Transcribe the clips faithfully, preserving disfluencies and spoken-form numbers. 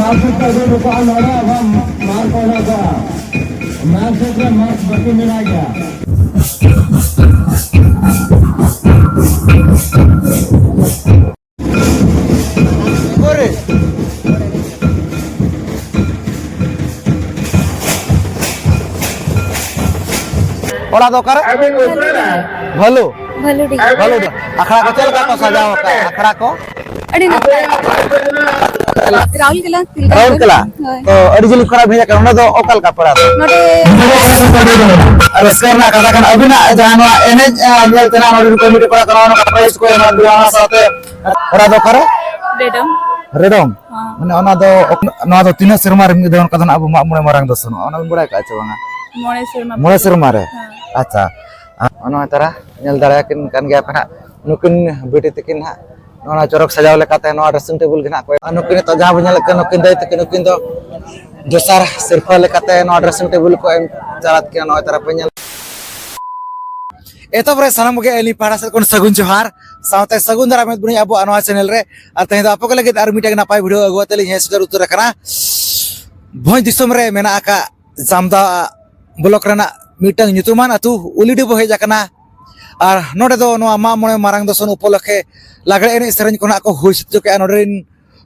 ᱟᱯᱮ ᱠᱚ ᱟᱹᱜᱩ ᱦᱚᱴᱚ ᱠᱟᱜᱼᱟ ᱱᱚᱰᱮ, ᱟᱵᱚ ᱢᱟᱨᱪ ᱠᱚ ᱚᱰᱚᱠ ᱠᱟᱜᱼᱟ᱾ ᱢᱟᱨᱪ ᱥᱮᱫ ᱨᱮ ᱢᱟᱨᱪ ᱵᱟᱹᱠᱤ ᱢᱮᱱᱟᱜ ᱜᱮᱭᱟ᱾ ᱚᱲᱟᱜ ᱫᱚ ᱚᱠᱟᱨᱮ? ᱵᱷᱟᱞᱩ᱾ ᱵᱷᱟᱞᱩᱰᱤ᱾ ᱵᱷᱟᱞᱩᱰᱤ᱾ ᱟᱠᱷᱲᱟ ᱠᱚ ᱪᱮᱫ ᱞᱮᱠᱟ ᱠᱚ ᱥᱟᱡᱟᱣ ᱟᱠᱟᱫᱼᱟ? ᱟᱠᱷᱲᱟ ᱠᱚ? ᱟᱹᱰᱤ ᱱᱟᱯᱟᱭ᱾ ᱨᱟᱩᱞᱠᱮᱞᱟ, ᱛᱤᱞᱠᱟᱹ ᱨᱟᱩᱞᱠᱮᱞᱟ? ᱦᱳᱭ᱾ ᱛᱚ, ᱟᱹᱰᱤ ᱡᱤᱞ ᱠᱷᱚᱱᱟᱜ ᱵᱷᱮᱡᱟ ᱠᱟᱱᱟ, ᱚᱸᱰᱮ ᱫᱚ ᱚᱠᱟ ᱞᱮᱠᱟ ᱯᱮᱲᱟ ᱫᱚ? ᱱᱚᱰᱮ ᱨᱟᱹᱥᱠᱟᱹ ᱨᱮᱱᱟᱜ ᱠᱟᱛᱷᱟ ᱠᱟᱱᱟ, ᱟᱹᱵᱤᱱᱟᱜ ᱡᱟᱦᱟᱸ ᱱᱚᱣᱟ ᱮᱱᱮᱡ, ᱟᱸ, ᱧᱮᱞ ᱛᱮᱱᱟᱜ ᱱᱚᱰᱮ ᱠᱚᱢᱤᱴᱤ ᱯᱟᱲᱟ ᱠᱟᱱᱟ, ᱱᱚᱣᱟ ᱯᱨᱟᱭᱤᱡᱽ ᱠᱚ ᱮᱢᱟ ᱵᱤᱱᱟ, ᱚᱱᱟ ᱥᱟᱶᱛᱮ ᱚᱲᱟᱜ ᱫᱚ ᱚᱠᱟᱨᱮ? ᱨᱮᱰᱚᱢ᱾ ᱨᱮᱰᱚᱢ? ᱦᱚᱸ᱾ ᱢᱟᱱᱮ ᱚᱱᱟ ᱫᱚ ᱚᱠ-, ᱱᱚᱣᱟ ᱫᱚ ᱛᱤᱱᱟᱹᱜ ᱥᱮᱨᱢᱟ ᱨᱮ ᱢᱤᱫ ᱫᱷᱟᱣ ᱚᱱᱠᱟ ᱫᱚ ᱱᱟᱜ ᱟᱵᱚ ᱢᱟᱜ ᱢᱚᱬᱮ ᱢᱟᱨᱟᱝ ᱫᱚ ᱥᱮᱱᱚᱜᱼᱟ, ᱚᱱᱟ ᱵᱤᱱ ᱵᱟᱲᱟᱭ ᱠᱟᱜᱼᱟ ᱪᱮ ᱵᱟᱝᱟ? ᱢᱚᱬᱮ ᱥᱮᱨᱢᱟ᱾ ᱢᱚᱬᱮ ᱥᱮᱨᱢᱟ ᱨᱮ? ᱦᱮᱸ᱾ ᱟᱪᱪᱷᱟ᱾ ᱟᱨ ᱱᱚᱜᱼᱚᱭ ᱛᱟᱨᱟ ᱧᱮᱞ ᱫᱟᱲᱮᱭᱟᱠᱤᱱ ᱠᱟᱱ ᱜᱮᱭᱟ ᱯᱮ ᱱᱟᱜ, ᱱᱩᱠᱤᱱ ᱵᱤᱴᱤ ᱛᱟᱹᱠᱤᱱ ᱱᱟᱜ ᱱᱚᱣᱟ ᱪᱚᱨᱚᱠ ᱥᱟᱡᱟᱣ ᱞᱮᱠᱟᱛᱮ ᱱᱚᱣᱟ dressing table ᱜᱮ ᱱᱟᱜ ᱠᱚ, ᱟᱨ ᱱᱩᱠᱤᱱ ᱱᱤᱛᱚᱜ ᱡᱟᱦᱟᱸ ᱵᱚᱱ ᱧᱮᱞᱮᱫ ᱠᱟᱱᱟ, ᱱᱩᱠᱤᱱ ᱫᱟᱹᱭ ᱛᱟᱹᱠᱤᱱ, ᱱᱩᱠᱤᱱ ᱫᱚ ᱫᱚᱥᱟᱨ ᱥᱤᱨᱯᱷᱟᱹ ᱞᱮᱠᱟᱛᱮ ᱱᱚᱣᱟ dressing table ᱠᱚ ᱮᱢ ᱪᱟᱞᱟᱫ ᱠᱤᱱᱟ᱾ ᱱᱚᱜᱼᱚᱭ ᱛᱟᱨᱟ ᱯᱮ ᱧᱮᱞ᱾ ᱮᱛᱚᱦᱚᱵ ᱨᱮ ᱥᱟᱱᱟᱢ ᱠᱚᱜᱮ ᱟᱹᱞᱤᱧ ᱯᱟᱦᱴᱟ ᱥᱮᱫ ᱠᱷᱚᱱ ᱥᱟᱹᱜᱩᱱ ᱡᱚᱦᱟᱨ, ᱥᱟᱶᱛᱮ ᱥᱟᱹᱜᱩᱱ ᱫᱟᱨᱟᱢ ᱮᱫ ᱵᱚᱱᱟᱹᱧ ᱟᱵᱚᱣᱟᱜ ᱱᱚᱣᱟ channel ᱨᱮ᱾ ᱟᱨ ᱛᱮᱦᱮᱧ ᱫᱚ ᱟᱯᱮ ᱠᱚ ᱞᱟᱹᱜᱤᱫ ᱟᱨ ᱢᱤᱫᱴᱟᱝ ᱱᱟᱯᱟᱭ video ᱟᱹᱜᱩ ᱠᱟᱛᱮ ᱞᱤᱧ ᱦᱮᱡ ᱥᱮᱴᱮᱨ ᱩᱛᱟᱹᱨ ᱟᱠᱟᱱᱟ᱾ ᱵᱷᱚᱸᱡᱽ ᱫᱤᱥᱚᱢ ᱨᱮ ᱢᱮᱱᱟᱜ ᱟᱠᱟᱫ ᱡᱟᱢᱫᱟ block ᱨᱮᱱᱟᱜ ᱢᱤᱫᱴᱟᱝ ᱧᱩᱛᱩᱢᱟᱱ ᱟᱹᱛᱩ ᱩᱞᱤᱰᱤ ᱵᱚ ᱦᱮᱡ ᱟᱠᱟᱱᱟ᱾ ᱟᱨ ᱱᱚᱰᱮ ᱫᱚ ᱱᱚᱣᱟ ᱢᱟᱜ ᱢᱚᱬᱮ ᱢᱟᱨᱟᱝ ᱫᱚᱥᱚᱱ ᱩᱯᱚᱞᱚᱠᱠᱷᱮ ᱞᱟᱜᱽᱲᱮ ᱮᱱᱮᱡ ᱥᱮᱨᱮᱧ ᱠᱚ ᱱᱟᱜ ᱠᱚ ᱦᱩᱭ ᱥᱟᱹᱛ ᱦᱚᱪᱚ ᱠᱮᱜᱼᱟ ᱱᱚᱰᱮ ᱨᱮᱱ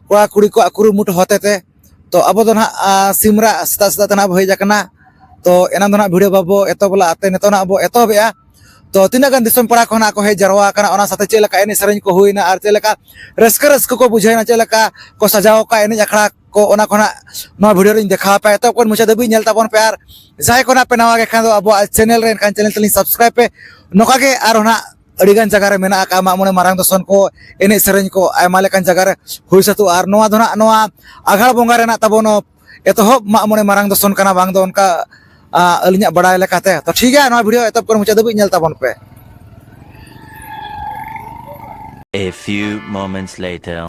ᱠᱚᱲᱟ ᱠᱩᱲᱤ ᱠᱚᱣᱟᱜ ᱠᱩᱨᱩᱢᱩᱴᱩ ᱦᱚᱛᱮ ᱛᱮ᱾ ᱛᱚ ᱟᱵᱚ ᱫᱚ ᱱᱟᱜ, ᱟ, ᱥᱤᱢᱨᱟᱜ ᱥᱮᱛᱟᱜ ᱥᱮᱛᱟᱜ ᱛᱮ ᱱᱟᱜ ᱵᱚ ᱦᱮᱡ ᱟᱠᱟᱱᱟ᱾ ᱛᱚ ᱮᱱᱟᱝ ᱫᱚ ᱱᱟᱜ video ᱵᱟᱵᱚ ᱮᱛᱚᱦᱚᱵ ᱞᱟᱜᱼᱟ, ᱛᱮ ᱱᱤᱛᱚᱜ ᱱᱟᱜ ᱵᱚ ᱮᱛᱚᱦᱚᱵᱮᱜᱼᱟ᱾ ᱛᱚ ᱛᱤᱱᱟᱹᱜ ᱜᱟᱱ ᱫᱤᱥᱚᱢ ᱯᱟᱲᱟ ᱠᱷᱚᱱᱟᱜ ᱠᱚ ᱦᱮᱡ ᱡᱟᱨᱣᱟ ᱟᱠᱟᱱᱟ, ᱚᱱᱟ ᱥᱟᱶᱛᱮ ᱪᱮᱫ ᱞᱮᱠᱟ ᱮᱱᱮᱡ ᱥᱮᱨᱮᱧ ᱠᱚ ᱦᱩᱭᱱᱟ ᱟᱨ ᱪᱮᱫ ᱞᱮᱠᱟ ᱨᱟᱹᱥᱠᱟᱹ ᱨᱟᱹᱥᱠᱟᱹ ᱠᱚ ᱵᱩᱡᱷᱟᱹᱣᱱᱟ, ᱪᱮᱫ ᱞᱮᱠᱟ ᱠᱚ ᱥᱟᱡᱟᱣ ᱟᱠᱟᱫ ᱮᱱᱮᱡ ᱟᱠᱷᱲᱟ ᱠᱚ, ᱚᱱᱟ ᱠᱚ ᱱᱟᱜ ᱱᱚᱣᱟ video ᱨᱤᱧ ᱫᱮᱠᱷᱟᱣ ᱟᱯᱮᱭᱟ᱾ ᱮᱛᱚᱦᱚᱵ ᱠᱷᱚᱱ ᱢᱩᱪᱟᱹᱫ ᱫᱷᱟᱹᱵᱤᱡ ᱧᱮᱞ ᱛᱟᱵᱚᱱ ᱯᱮ᱾ ᱟᱨ ᱡᱟᱦᱟᱸᱭ ᱠᱚ ᱱᱟᱜ ᱯᱮ ᱱᱟᱣᱟ ᱜᱮ ᱠᱷᱟᱱ ᱫᱚ ᱟᱵᱚᱣᱟᱜ channel ᱨᱮ, ᱮᱱᱠᱷᱟᱱ channel ᱛᱟᱹᱞᱤᱧ subscribe ᱯᱮ᱾ ᱱᱚᱝᱠᱟ ᱜᱮ ᱟᱨᱦᱚᱸ ᱱᱟᱜ ᱟᱹᱰᱤ ᱜᱟᱱ ᱡᱟᱭᱜᱟ ᱨᱮ ᱢᱮᱱᱟᱜ ᱟᱠᱟᱫ ᱢᱟᱜ ᱢᱚᱬᱮ ᱢᱟᱨᱟᱝ ᱫᱚᱥᱚᱱ ᱠᱚ, ᱮᱱᱮᱡ ᱥᱮᱨᱮᱧ ᱠᱚ ᱟᱭᱢᱟ ᱞᱮᱠᱟᱱ ᱡᱟᱭᱜᱟ ᱨᱮ ᱦᱩᱭ ᱥᱟᱹᱛᱚᱜᱼᱟ᱾ ᱟᱨ ᱱᱚᱣᱟ ᱫᱚ ᱱᱟᱜ ᱱᱚᱣᱟ ᱟᱜᱷᱟᱲ ᱵᱚᱸᱜᱟ ᱨᱮᱱᱟᱜ ᱛᱟᱵᱚᱱ ᱮᱛᱚᱦᱚᱵ ᱢᱟᱜ ᱢᱚᱬᱮ ᱢᱟᱨᱟᱝ ᱫᱚᱥᱚᱱ ᱠᱟᱱᱟ, ᱵᱟᱝ ᱫᱚ ᱚᱱᱠᱟ, ᱟ, ᱟᱹᱞᱤᱧᱟᱜ ᱵᱟᱲᱟᱭ ᱞᱮᱠᱟᱛᱮ᱾ ᱛᱚ ᱴᱷᱤᱠ ᱜᱮᱭᱟ, ᱱᱚᱣᱟ video ᱮᱛᱚᱦᱚᱵ ᱠᱷᱚᱱ ᱢᱩᱪᱟᱹᱫ ᱫᱷᱟᱹᱵᱤᱡ ᱧᱮᱞ ᱛᱟᱵᱚᱱ ᱯᱮ᱾ A few moments later.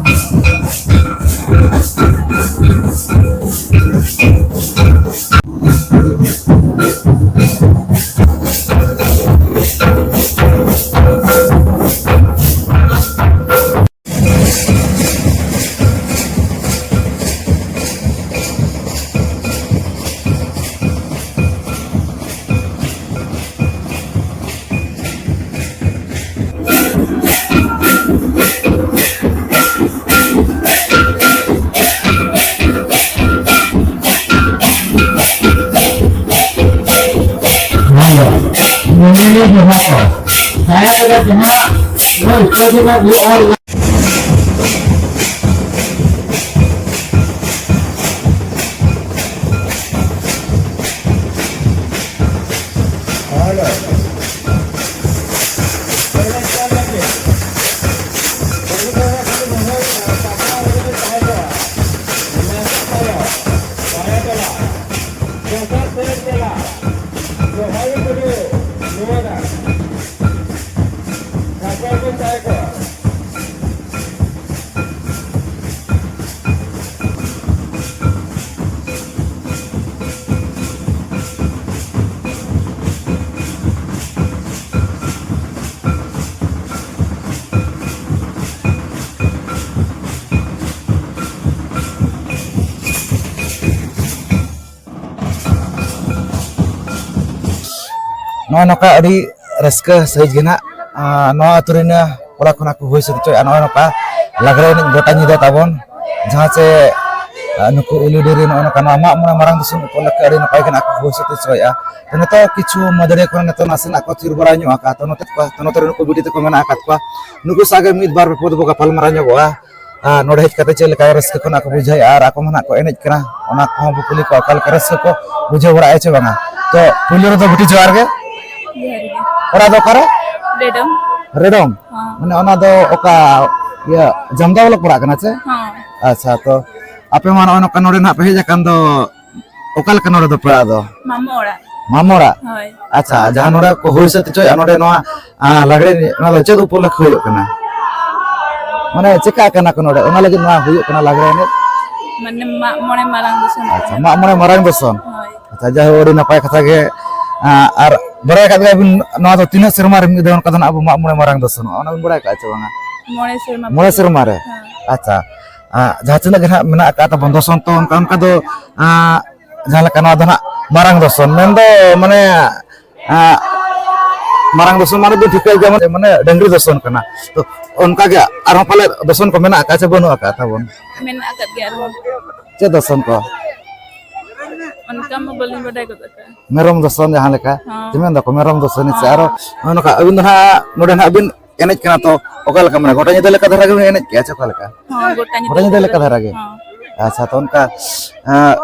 ᱱᱚᱜᱼᱚ ᱱᱚᱝᱠᱟ ᱟᱹᱰᱤ ᱨᱟᱹᱥᱠᱟᱹ ᱥᱟᱹᱦᱤᱡ ᱜᱮ ᱱᱟᱜ, ᱟᱸ, ᱱᱚᱣᱟ ᱟᱹᱛᱩ ᱨᱮᱱ ᱠᱚᱲᱟ ᱠᱷᱚᱱᱟᱜ ᱠᱚ ᱦᱩᱭ ᱥᱟᱹᱛ ᱦᱚᱪᱚᱭᱮᱫᱼᱟ ᱱᱚᱜᱼᱚ ᱱᱚᱝᱠᱟ ᱞᱟᱜᱽᱲᱮ ᱮᱱᱮᱡ ᱜᱚᱴᱟ ᱧᱤᱫᱟᱹ ᱛᱟᱵᱚᱱ, ᱡᱟᱦᱟᱸ ᱪᱮ, ᱟᱸ, ᱱᱩᱠᱩ ᱩᱞᱤᱰᱤ ᱨᱮ ᱱᱚᱜᱼᱚ ᱱᱚᱝᱠᱟ ᱱᱚᱣᱟ ᱢᱟᱜ ᱢᱚᱬᱮ ᱢᱟᱨᱟᱝ ᱫᱤᱥᱚᱢ ᱩᱯᱚᱞᱚᱠᱠᱷᱮ ᱟᱹᱰᱤ ᱱᱟᱯᱟᱭ ᱜᱮ ᱱᱟᱜ ᱠᱚ ᱦᱩᱭ ᱥᱟᱹᱛ ᱦᱚᱪᱚᱭᱮᱫᱼᱟ᱾ ᱛᱚ, ᱱᱤᱛᱚᱜ ᱠᱤᱪᱷᱩ ᱢᱟᱹᱫᱟᱹᱲᱤᱭᱟᱹ ᱠᱚ ᱱᱤᱛᱚᱜ ᱱᱟᱥᱮᱱᱟᱜ ᱠᱚ ᱛᱷᱤᱨ ᱵᱟᱲᱟ ᱧᱚᱜ ᱟᱠᱟᱫᱼᱟ, ᱛᱚ, ᱱᱚᱛᱮ ᱠᱚ, ᱛᱚ, ᱱᱚᱛᱮ ᱨᱮ ᱱᱩᱠᱩ ᱵᱤᱴᱤ ᱛᱟᱠᱚ ᱢᱮᱱᱟᱜ ᱟᱠᱟᱫ ᱠᱚᱣᱟ, ᱱᱩᱠᱩ ᱥᱟᱶ ᱜᱮ ᱢᱤᱫ ᱵᱟᱨ ᱯᱮ ᱯᱚᱫ ᱵᱚ ᱜᱟᱯᱟᱞ ᱢᱟᱨᱟᱣ ᱧᱚᱜᱚᱜᱼᱟ᱾ ᱟᱨ ᱱᱚᱰᱮ ᱦᱮᱡ ᱠᱟᱛᱮ ᱪᱮᱫ ᱞᱮᱠᱟ ᱨᱟᱹᱥᱠᱟᱹ ᱠᱷᱚᱱᱟᱜ ᱠᱚ ᱵᱩᱡᱷᱟᱹᱣᱮᱫᱼᱟ ᱟᱨ ᱟᱠᱚ ᱢᱟ ᱱᱟᱜ ᱠᱚ ᱮᱱᱮᱡ ᱠᱟᱱᱟ, ᱚᱱᱟ ᱠᱚᱦᱚᱸ ᱵᱚ ᱠᱩᱞᱤ ᱠᱚᱣᱟ, ᱚᱠᱟ ᱞᱮᱠᱟ ᱨᱟᱹᱥᱠᱟᱹ ᱠᱚ ᱵᱩᱡᱷᱟᱹᱣ ᱵᱟᱲᱟᱭᱮᱫᱼᱟ ᱪᱮ ᱵᱟᱝᱟ᱾ ᱛᱚ, ᱯᱩᱭᱞᱩ ᱨᱮᱫᱚ ᱵᱤᱴᱤ ᱡᱚᱦᱟᱨ ᱜᱮ᱾ ᱡᱚᱦᱟᱨ ᱜᱮ᱾ ᱚᱲᱟᱜ ᱫᱚ ᱚᱠᱟᱨᱮ? ᱨᱮᱰᱚᱢ᱾ ᱨᱮᱰᱚᱢ? ᱦᱚᱸ᱾ ᱢᱟᱱᱮ ᱚᱱᱟ ᱫᱚ ᱚᱠᱟ, ᱤᱭᱟᱹ, ᱡᱟᱢᱫᱟ ᱵᱞᱚᱠ ᱯᱟᱲᱟᱜ ᱠᱟᱱᱟ ᱪᱮ? ᱦᱚᱸ᱾ ᱟᱪᱪᱷᱟ, ᱛᱚ ᱟᱯᱮ ᱢᱟ ᱱᱚᱜᱼᱚᱭ ᱱᱚᱝᱠᱟ ᱱᱚᱰᱮ ᱱᱟᱜ ᱯᱮ ᱦᱮᱡ ᱟᱠᱟᱱ ᱫᱚ, ᱚᱠᱟ ᱞᱮᱠᱟ ᱱᱚᱰᱮ ᱫᱚ ᱯᱟᱲᱟᱜ ᱫᱚ? ᱢᱟᱢᱚ ᱚᱲᱟᱜ᱾ ᱢᱟᱢᱚ ᱚᱲᱟᱜ? ᱦᱳᱭ᱾ ᱟᱪᱪᱷᱟ, ᱡᱟᱦᱟᱸ ᱱᱚᱰᱮ ᱠᱚ ᱦᱩᱭ ᱥᱟᱹᱛ ᱦᱚᱪᱚᱭᱮᱫᱼᱟ ᱱᱚᱰᱮ ᱱᱚᱣᱟ, ᱟᱸ, ᱞᱟᱜᱽᱲᱮ ᱮᱱᱮᱡ, ᱱᱚᱣᱟ ᱫᱚ ᱪᱮᱫ ᱩᱯᱚᱞᱚᱠᱠᱷᱮ ᱦᱩᱭᱩᱜ ᱠᱟᱱᱟ? ᱢᱟᱱᱮ ᱪᱮᱠᱟᱜ ᱠᱟᱱᱟ ᱠᱚ ᱱᱚᱰᱮ, ᱚᱱᱟ ᱞᱟᱹᱜᱤᱫ ᱱᱚᱣᱟ ᱦᱩᱭᱩᱜ ᱠᱟᱱᱟ ᱞᱟᱜᱽᱲᱮ ᱮᱱᱮᱡ? ᱢᱟᱱᱮ ᱢᱟᱜ ᱢᱚᱬᱮ ᱢᱟᱨᱟᱝ ᱫᱚᱥᱚᱱ᱾ ᱟᱪᱪᱷᱟ, ᱢᱟᱜ ᱢᱚᱬᱮ ᱢᱟᱨᱟᱝ ᱫᱚᱥᱚᱱ᱾ ᱦᱳᱭ᱾ ᱟᱪᱪᱷᱟ, ᱡᱟᱭᱦᱳᱠ, ᱟᱹᱰᱤ ᱱᱟᱯᱟᱭ ᱠᱟᱛᱷᱟ ᱜᱮ᱾ ᱟᱸ, ᱟᱨ ᱵᱟᱲᱟᱭ ᱟᱠᱟᱫ ᱜᱮᱭᱟᱵᱤᱱ, ᱱᱚᱣᱟ ᱫᱚ ᱛᱤᱱᱟᱹᱜ ᱥᱮᱨᱢᱟ ᱨᱮ ᱢᱤᱫ ᱫᱷᱟᱣ ᱚᱱᱠᱟ ᱫᱚ ᱱᱟᱜ ᱟᱵᱚ ᱢᱟᱜ ᱢᱚᱬᱮ ᱢᱟᱨᱟᱝ ᱫᱚᱥᱚᱱᱚᱜᱼᱟ, ᱚᱱᱟ ᱵᱤᱱ ᱵᱟᱲᱟᱭ ᱟᱠᱟᱫᱼᱟ ᱪᱮ ᱵᱟᱝᱟ? ᱢᱚᱬᱮ ᱥᱮᱨᱢᱟ ᱢᱚᱬᱮ ᱯᱚᱨ᱾ ᱥᱮᱨᱢᱟ ᱨᱮ? ᱦᱮᱸ᱾ ᱟᱪᱪᱷᱟ, ᱟᱸ, ᱡᱟᱦᱟᱸ ᱛᱤᱱᱟᱹᱜ ᱜᱮ ᱱᱟᱜ ᱢᱮᱱᱟᱜ ᱟᱠᱟᱫ ᱛᱟᱵᱚᱱ ᱫᱚᱥᱚᱱ, ᱛᱚ ᱚᱱᱠᱟ, ᱚᱱᱠᱟ ᱫᱚ, ᱟᱸ, ᱡᱟᱦᱟᱸ ᱞᱮᱠᱟ ᱱᱚᱣᱟ ᱫᱚ ᱱᱟᱜ ᱢᱟᱨᱟᱝ ᱫᱚᱥᱚᱱ, ᱢᱮᱱᱫᱚ ᱢᱟᱱᱮ, ᱟᱸ, ᱢᱟᱨᱟᱝ ᱫᱚᱥᱚᱱ ᱢᱟᱱᱮ ᱵᱤᱱ ᱴᱷᱤᱠᱟᱹᱭ ᱜᱮᱭᱟ, ᱢᱟᱱᱮ, ᱢᱟᱱᱮ ᱰᱟᱹᱝᱨᱤ ᱫᱚᱥᱚᱱ ᱠᱟᱱᱟ᱾ ᱛᱚ ᱚᱱᱠᱟ ᱜᱮ ᱟᱨᱦᱚᱸ ᱯᱟᱞᱮ ᱫᱚᱥᱚᱱ ᱠᱚ ᱢᱮᱱᱟᱜ ᱟᱠᱟᱫ ᱪᱮ ᱵᱟᱹᱱᱩᱜ ᱟᱠᱟᱫ ᱛᱟᱵᱚᱱ? ᱢᱮᱱᱟᱜ ᱟᱠᱟᱫ ᱜᱮᱭᱟ ᱟᱨᱦᱚᱸ᱾ ᱪᱮᱫ ᱫᱚᱥᱚᱱ ᱠᱚ? ᱚᱱᱠᱟ ᱢᱟ ᱵᱟᱹᱞᱤᱧ ᱵᱟᱰᱟᱭ ᱜᱚᱫ ᱟᱠᱟᱫᱼᱟ᱾ ᱢᱮᱨᱚᱢ ᱫᱚᱥᱚᱱ ᱡᱟᱦᱟᱸ ᱞᱮᱠᱟ, ᱦᱚᱸ᱾ ᱪᱮ ᱢᱮᱱ ᱫᱟᱠᱚ ᱢᱮᱨᱚᱢ ᱫᱚᱥᱚᱱ ᱥᱮ ᱦᱚᱸ᱾ ᱟᱨᱚ ᱱᱚᱜᱼᱚ ᱱᱚᱝᱠᱟ ᱟᱹᱵᱤᱱ ᱫᱚ ᱱᱟᱦᱟᱜ ᱱᱚᱰᱮ ᱱᱟᱦᱟᱜ ᱵᱤᱱ ᱮᱱᱮᱡ ᱠᱟᱱᱟ, ᱛᱚ ᱚᱠᱟ ᱞᱮᱠᱟ, ᱢᱟᱱᱮ ᱜᱚᱴᱟ ᱧᱤᱫᱟᱹ ᱞᱮᱠᱟ ᱫᱷᱟᱨᱟ ᱜᱮᱵᱤᱱ ᱮᱱᱮᱡ ᱠᱮᱜᱼᱟ ᱪᱮ ᱚᱠᱟ ᱞᱮᱠᱟ? ᱦᱚᱸ, ᱜᱚᱴᱟ ᱧᱤᱫᱟᱹ ᱜᱚᱴᱟ ᱧᱤᱫᱟᱹ ᱞᱮᱠᱟ ᱞᱮᱠᱟ ᱫᱷᱟᱨᱟ ᱜᱮ᱾ ᱦᱚᱸ᱾ ᱟᱪᱪᱷᱟ, ᱛᱚ ᱚᱱᱠᱟ, ᱮᱸ,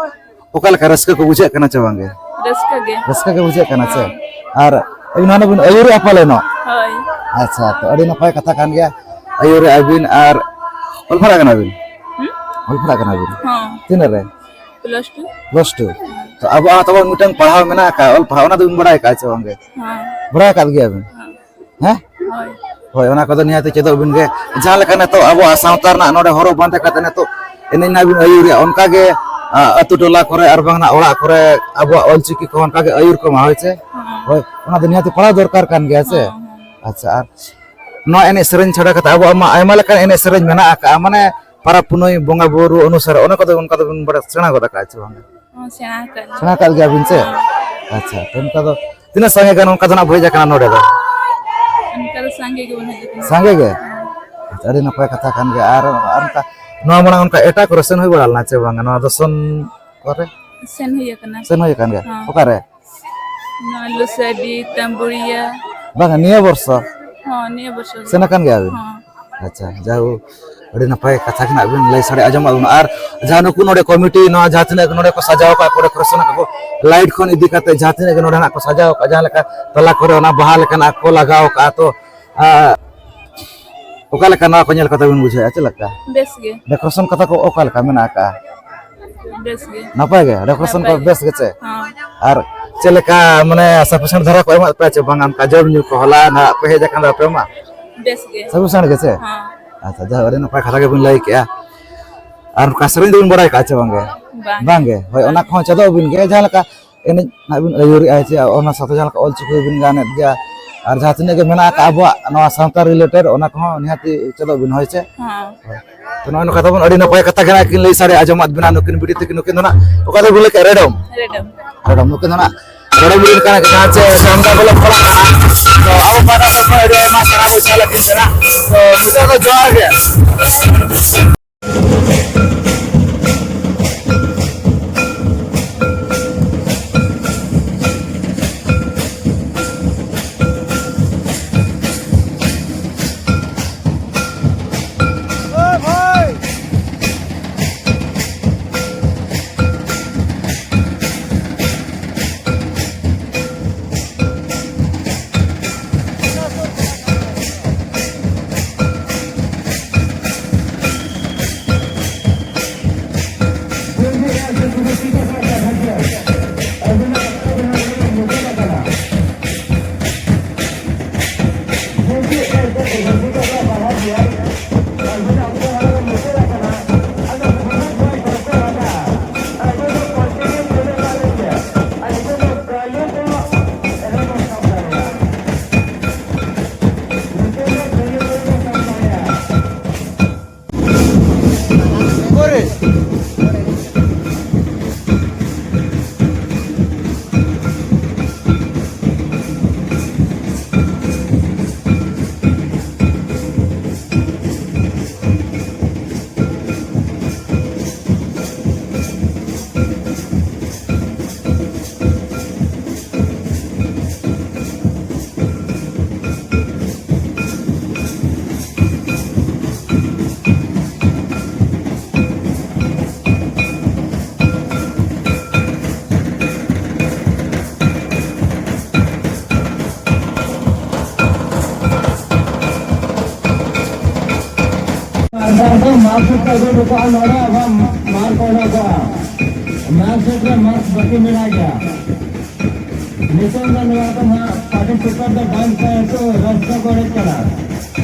ᱚᱠᱟ ᱞᱮᱠᱟ ᱨᱟᱹᱥᱠᱟᱹ ᱠᱚ ᱵᱩᱡᱷᱟᱹᱜ ᱠᱟᱱᱟ ᱪᱮ ᱵᱟᱝᱜᱮ? ᱨᱟᱹᱥᱠᱟᱹ ᱜᱮ᱾ ᱨᱟᱹᱥᱠᱟᱹ ᱜᱮ ᱵᱩᱡᱷᱟᱹᱜ ᱠᱟᱱᱟ ᱪᱮ? ᱦᱚᱸ᱾ ᱟᱨ ᱟᱹᱵᱤᱱ ᱦᱟᱱᱟ ᱵᱤᱱ ᱟᱹᱭᱩᱨᱮᱜᱼᱟ ᱯᱟᱞᱮᱱᱚᱜ? ᱦᱳᱭ᱾ ᱟᱪᱪᱷᱟ, ᱛᱚ ᱟᱹᱰᱤ ᱱᱟᱯᱟᱭ ᱠᱟᱛᱷᱟ ᱠᱟᱱ ᱜᱮᱭᱟ, ᱟᱹᱭᱩᱨᱮᱜᱼᱟ ᱵᱤᱱ᱾ ᱟᱨ ᱚᱞ ᱯᱟᱲᱦᱟᱜ ᱠᱟᱱᱟ ᱵᱤᱱ? ᱦᱩᱸ? ᱚᱞ ᱯᱟᱲᱦᱟᱜ ᱠᱟᱱᱟ ᱵᱤᱱ? ᱦᱚᱸ᱾ ᱛᱤᱱᱟᱹᱜ ᱨᱮ? Plus two. Plus two. ᱛᱚ ᱟᱵᱚᱣᱟᱜ ᱦᱚᱸ ᱛᱟᱵᱚᱱ ᱢᱤᱫᱴᱟᱝ ᱯᱟᱲᱦᱟᱣ ᱢᱮᱱᱟᱜ ᱟᱠᱟᱫ, ᱚᱞ ᱯᱟᱲᱦᱟᱣ, ᱚᱱᱟ ᱫᱚᱵᱤᱱ ᱵᱟᱲᱟᱭ ᱟᱠᱟᱫᱼᱟ ᱪᱮ ᱵᱟᱝᱜᱮ? ᱦᱚᱸ᱾ ᱵᱟᱲᱟᱭ ᱟᱠᱟᱫ ᱜᱮᱭᱟ ᱵᱤᱱ? ᱦᱚᱸ᱾ ᱦᱮᱸ? ᱦᱳᱭ᱾ ᱦᱳᱭ, ᱚᱱᱟ ᱠᱚᱫᱚ ᱱᱤᱦᱟᱹᱛ ᱪᱮᱫᱚᱜ ᱵᱤᱱ ᱜᱮ᱾ ᱡᱟᱦᱟᱸ ᱞᱮᱠᱟ ᱱᱤᱛᱚᱜ ᱟᱵᱚᱣᱟᱜ ᱥᱟᱶᱛᱟ ᱨᱮᱱᱟᱜ ᱱᱚᱰᱮ ᱦᱚᱨᱚᱜ ᱵᱟᱸᱫᱮ ᱠᱟᱛᱮ ᱱᱤᱛᱚᱜ ᱮᱱᱮᱡ ᱱᱟᱜ ᱵᱤᱱ ᱟᱹᱭᱩᱨᱮᱜᱼᱟ, ᱚᱱᱠᱟ ᱜᱮ, ᱟ, ᱟᱹᱛᱩ ᱴᱚᱞᱟ ᱠᱚᱨᱮ ᱟᱨ ᱵᱟᱝ ᱱᱟᱜ ᱚᱲᱟᱜ ᱠᱚᱨᱮ ᱟᱵᱚᱣᱟᱜ ᱚᱞᱪᱤᱠᱤ ᱠᱚ ᱚᱱᱠᱟ ᱜᱮ ᱟᱹᱭᱩᱨ ᱠᱚᱢᱟ, ᱦᱳᱭ ᱪᱮ? ᱦᱚᱸ᱾ ᱦᱳᱭ, ᱚᱱᱟ ᱫᱚ ᱱᱤᱦᱟᱹᱛ ᱯᱟᱲᱦᱟᱣ ᱫᱚᱨᱠᱟᱨ ᱠᱟᱱ ᱜᱮᱭᱟ ᱥᱮ? ᱦᱚᱸ, ᱦᱚᱸ᱾ ᱟᱪᱪᱷᱟ, ᱟᱨ ᱱᱚᱣᱟ ᱮᱱᱮᱡ ᱥᱮᱨᱮᱧ ᱪᱷᱟᱰᱟ ᱠᱟᱛᱮ ᱟᱵᱚᱣᱟᱜ ᱢᱟ ᱟᱭᱢᱟ ᱞᱮᱠᱟᱱ ᱮᱱᱮᱡ ᱥᱮᱨᱮᱧ ᱢᱮᱱᱟᱜ ᱟᱠᱟᱫᱼᱟ, ᱢᱟᱱᱮ ᱯᱟᱨᱟᱵᱽ ᱯᱩᱱᱟᱹᱭ ᱵᱚᱸᱜᱟ ᱵᱩᱨᱩ ᱚᱱᱩᱥᱟᱨ ᱚᱱᱟ ᱠᱚᱫᱚ ᱚᱱᱠᱟ ᱫᱚᱵᱤᱱ ᱵᱟᱲᱟᱭ, ᱥᱮᱬᱟ ᱜᱚᱫ ᱟᱠᱟᱫᱼᱟ ᱪᱮ ᱵᱟᱝ? ᱦᱚᱸ, ᱥᱮᱬᱟ ᱟᱠᱟᱫ ᱞᱤᱧ᱾ ᱥᱮᱬᱟ ᱟᱠᱟᱫ ᱜᱮᱭᱟ ᱵᱤᱱ ᱪᱮ? ᱦᱚᱸ᱾ ᱟᱪᱪᱷᱟ, ᱛᱚ ᱚᱱᱠᱟ ᱫᱚ ᱛᱤᱱᱟᱹᱜ ᱥᱟᱸᱜᱮ ᱜᱟᱱ ᱚᱱᱠᱟ ᱫᱚ ᱱᱟᱜ ᱵᱚ ᱦᱮᱡ ᱟᱠᱟᱱᱟ ᱱᱚᱰᱮ ᱫᱚ? ᱚᱱᱠᱟ ᱫᱚ ᱥᱟᱸᱜᱮ ᱜᱮᱵᱚᱱ ᱦᱮᱡ ᱟᱠᱟᱱᱟ᱾ ᱥᱟᱸᱜᱮ ᱜᱮ? ᱟᱪᱪᱷᱟ, ᱟᱹᱰᱤ ᱱᱟᱯᱟᱭ ᱠᱟᱛᱷᱟ ᱠᱟᱱ ᱜᱮᱭᱟ᱾ ᱟᱨ, ᱟᱨ ᱚᱱᱠᱟ ᱱᱚᱣᱟ ᱢᱟᱲᱟᱝ ᱚᱱᱠᱟ ᱮᱴᱟᱜ ᱠᱚᱨᱮ ᱥᱮᱱ ᱦᱩᱭ ᱵᱟᱲᱟ ᱞᱮᱱᱟ ᱪᱮ ᱵᱟᱝ? ᱱᱚᱣᱟ ᱫᱚᱥᱚᱱ ᱠᱚᱨᱮ? ᱥᱮᱱ ᱦᱩᱭ ᱟᱠᱟᱱᱟ᱾ ᱥᱮᱱ ᱦᱩᱭ ᱟᱠᱟᱱ ᱜᱮᱭᱟ? ᱦᱚᱸ᱾ ᱚᱠᱟᱨᱮ? ᱱᱚᱣᱟ ᱞᱩᱥᱟᱹᱰᱤ, ᱛᱟᱢᱵᱩᱲᱤᱭᱟ᱾ ᱵᱟᱝᱟ, ᱱᱤᱭᱟᱹ ᱵᱚᱨᱥᱚ? ᱦᱚᱸ, ᱱᱤᱭᱟᱹ ᱵᱚᱨᱥᱚ ᱜᱮ᱾ ᱥᱮᱱ ᱟᱠᱟᱱ ᱜᱮᱭᱟ ᱵᱤᱱ? ᱦᱚᱸ᱾ ᱟᱪᱪᱷᱟ, ᱡᱟᱭᱦᱳᱠ, ᱟᱹᱰᱤ ᱱᱟᱯᱟᱭ ᱠᱟᱛᱷᱟ ᱜᱮ ᱱᱟᱜ ᱵᱤᱱ ᱞᱟᱹᱭ ᱥᱟᱰᱮ ᱟᱸᱡᱚᱢᱟᱫ ᱵᱚᱱᱟ᱾ ᱟᱨ ᱡᱟᱦᱟᱸ ᱱᱩᱠᱩ ᱱᱚᱰᱮ ᱠᱚᱢᱤᱴᱤ, ᱱᱚᱣᱟ ᱡᱟᱦᱟᱸ ᱛᱤᱱᱟᱹᱜ ᱱᱚᱰᱮ ᱠᱚ ᱥᱟᱡᱟᱣ ᱟᱠᱟᱫ ᱠᱚ, ᱰᱮᱠᱳᱨᱮᱥᱚᱱ ᱟᱠᱟᱫ ᱠᱚ, ᱞᱟᱭᱤᱴ ᱠᱷᱚᱱ ᱤᱫᱤ ᱠᱟᱛᱮ ᱡᱟᱦᱟᱸ ᱛᱤᱱᱟᱹᱜ ᱜᱮ ᱱᱚᱰᱮ ᱱᱟᱜ ᱠᱚ ᱥᱟᱡᱟᱣ ᱟᱠᱟᱫ, ᱡᱟᱦᱟᱸ ᱞᱮᱠᱟ ᱛᱟᱞᱟ ᱠᱚᱨᱮ ᱚᱱᱟ ᱵᱟᱦᱟ ᱞᱮᱠᱟᱱᱟᱜ ᱠᱚ ᱞᱟᱜᱟᱣ ᱟᱠᱟᱫ, ᱛᱚ, ᱟᱨ ᱚᱠᱟ ᱞᱮᱠᱟ ᱱᱚᱣᱟ ᱠᱚ ᱧᱮᱞ ᱠᱟᱛᱮ ᱵᱤᱱ ᱵᱩᱡᱷᱟᱹᱣᱮᱫᱼᱟ? ᱪᱮᱫ ᱞᱮᱠᱟ? ᱵᱮᱥ ᱜᱮ᱾ ᱰᱮᱠᱳᱨᱮᱥᱚᱱ ᱠᱟᱛᱷᱟ ᱠᱚ ᱚᱠᱟ ᱞᱮᱠᱟ ᱢᱮᱱᱟᱜ ᱟᱠᱟᱜᱼᱟ? ᱵᱮᱥ ᱜᱮ᱾ ᱱᱟᱯᱟᱭ ᱜᱮ? ᱰᱮᱠᱳᱨᱮᱥᱚᱱ ᱠᱚ ᱱᱟᱯᱟᱭ ᱜᱮ᱾ ᱵᱮᱥ ᱜᱮ ᱪᱮ? ᱦᱚᱸ᱾ ᱟᱨ ᱪᱮᱫ ᱞᱮᱠᱟ, ᱢᱟᱱᱮ, ᱥᱟᱯᱷᱤᱥᱤᱭᱮᱱᱴ ᱫᱷᱟᱨᱟ ᱠᱚ ᱮᱢᱟᱜ ᱯᱮᱭᱟ ᱪᱮ ᱵᱟᱝᱟ? ᱚᱱᱠᱟ ᱡᱚᱢ ᱧᱩ ᱠᱚ ᱦᱚᱞᱟ ᱱᱟᱦᱟᱜ ᱯᱮ ᱦᱮᱡ ᱟᱠᱟᱱ ᱫᱚ ᱟᱯᱮ ᱢᱟ? ᱵᱮᱥ ᱜᱮ᱾ ᱥᱟᱯᱷᱤᱥᱤᱭᱮᱱᱴ ᱜᱮ ᱪᱮ? ᱦᱚᱸ᱾ ᱟᱪᱪᱷᱟ, ᱡᱟᱭᱦᱳᱠ, ᱟᱹᱰᱤ ᱱᱟᱯᱟᱭ ᱠᱟᱛᱷᱟ ᱜᱮᱵᱤᱱ ᱞᱟᱹᱭ ᱠᱮᱜᱼᱟ᱾ ᱟᱨ ᱚᱱᱠᱟ ᱥᱮᱨᱮᱧ ᱫᱚᱵᱤᱱ ᱵᱟᱲᱟᱭ ᱠᱟᱜᱼᱟ ᱪᱮ ᱵᱟᱝᱜᱮ? ᱵᱟᱝ᱾ ᱵᱟᱝᱜᱮ? ᱦᱳᱭ, ᱚᱱᱟ ᱵᱟᱝ᱾ ᱠᱚᱦᱚᱸ ᱪᱮᱫᱚᱜ ᱵᱤᱱ ᱜᱮ, ᱡᱟᱦᱟᱸ ᱞᱮᱠᱟ ᱮᱱᱮᱡ ᱱᱟᱜ ᱵᱤᱱ ᱟᱹᱭᱩᱨᱮᱜᱼᱟ, ᱪᱮ ᱚᱱᱟ ᱥᱟᱶᱛᱮ ᱡᱟᱦᱟᱸ ᱞᱮᱠᱟ ᱚᱞ ᱪᱤᱠᱤ ᱵᱤᱱ ᱜᱟᱱᱮᱫ ᱜᱮᱭᱟ, ᱟᱨ ᱡᱟᱦᱟᱸ ᱛᱤᱱᱟᱹᱜ ᱜᱮ ᱢᱮᱱᱟᱜ ᱟᱠᱟᱫ ᱟᱵᱚᱣᱟᱜ ᱱᱚᱣᱟ ᱥᱟᱶᱛᱟ ᱨᱤᱞᱮᱴᱮᱰ, ᱚᱱᱟ ᱠᱚᱦᱚᱸ ᱱᱤᱦᱟᱹᱛᱤ ᱪᱮᱫᱚᱜ ᱵᱤᱱ, ᱦᱳᱭ ᱪᱮ? ᱦᱮᱸ᱾ ᱦᱳᱭ᱾ ᱛᱚ, ᱱᱚᱜᱼᱚᱭ ᱱᱚᱝᱠᱟ ᱛᱟᱵᱚᱱ ᱟᱹᱰᱤ ᱱᱟᱯᱟᱭ ᱠᱟᱛᱷᱟ ᱜᱮ ᱱᱟᱜ ᱠᱤᱱ ᱞᱟᱹᱭ ᱥᱟᱰᱮ ᱟᱸᱡᱚᱢᱟᱫ ᱵᱤᱱᱟ ᱱᱩᱠᱤᱱ ᱵᱤᱴᱤ ᱛᱟᱹᱠᱤᱱ, ᱱᱩᱠᱤᱱ ᱫᱚ ᱱᱟᱜ ᱚᱠᱟ ᱫᱚ ᱵᱚᱞᱮ ᱠᱮ ᱨᱮᱰᱚᱢ? ᱨᱮᱰᱚᱢ᱾ ᱨᱮᱰᱚᱢ, ᱱᱩᱠᱤᱱ ᱫᱚ ᱱᱟᱜ ᱨᱮᱰᱚᱢ ᱵᱤᱴᱤ ᱠᱟᱱᱟ ᱠᱤᱱ, ᱡᱟᱦᱟᱸ ᱪᱮ ᱥᱟᱢᱫᱟ ᱵᱚᱞᱮ ᱯᱟᱲᱟᱜ ᱠᱟᱱᱟ᱾ ᱛᱚ, ᱟᱵᱚ ᱯᱟᱦᱴᱟ ᱥᱮᱫ ᱠᱷᱚᱱ ᱟᱹᱰᱤ ᱟᱭᱢᱟ ᱥᱟᱨᱦᱟᱣ ᱵᱚᱱ ᱪᱟᱞ ᱟᱹᱠᱤᱱ ᱠᱟᱱᱟ᱾ ᱛᱚ, ᱱᱤᱛᱚᱜ ᱫᱚ ᱡᱚᱦᱟᱨ ᱜᱮ᱾ ᱢᱟᱨᱠᱥᱤᱴ ᱠᱚ ᱟᱹᱜᱩ ᱦᱚᱴᱚ ᱠᱟᱜᱼᱟ ᱱᱚᱰᱮ, ᱟᱵᱚ ᱢᱟᱨᱠ ᱠᱚ ᱮᱢᱟ ᱠᱚᱣᱟ᱾ ᱢᱟᱨᱠᱥᱤᱴ ᱨᱮ ᱢᱟᱨᱠᱥ ᱵᱟᱹᱠᱤ ᱢᱮᱱᱟᱜ ᱜᱮᱭᱟ᱾ ᱱᱤᱛᱚᱝ ᱫᱚ ᱱᱚᱣᱟ ᱫᱚ ᱦᱟᱸᱜ ᱯᱟᱨᱴᱤᱥᱤᱯᱮᱴ ᱫᱚ ᱵᱟᱝ ᱠᱟᱱᱟ, ᱱᱤᱛᱚᱜ ᱨᱟᱹᱥᱠᱟᱹ ᱠᱚ ᱮᱱᱮᱡ ᱠᱟᱱᱟ᱾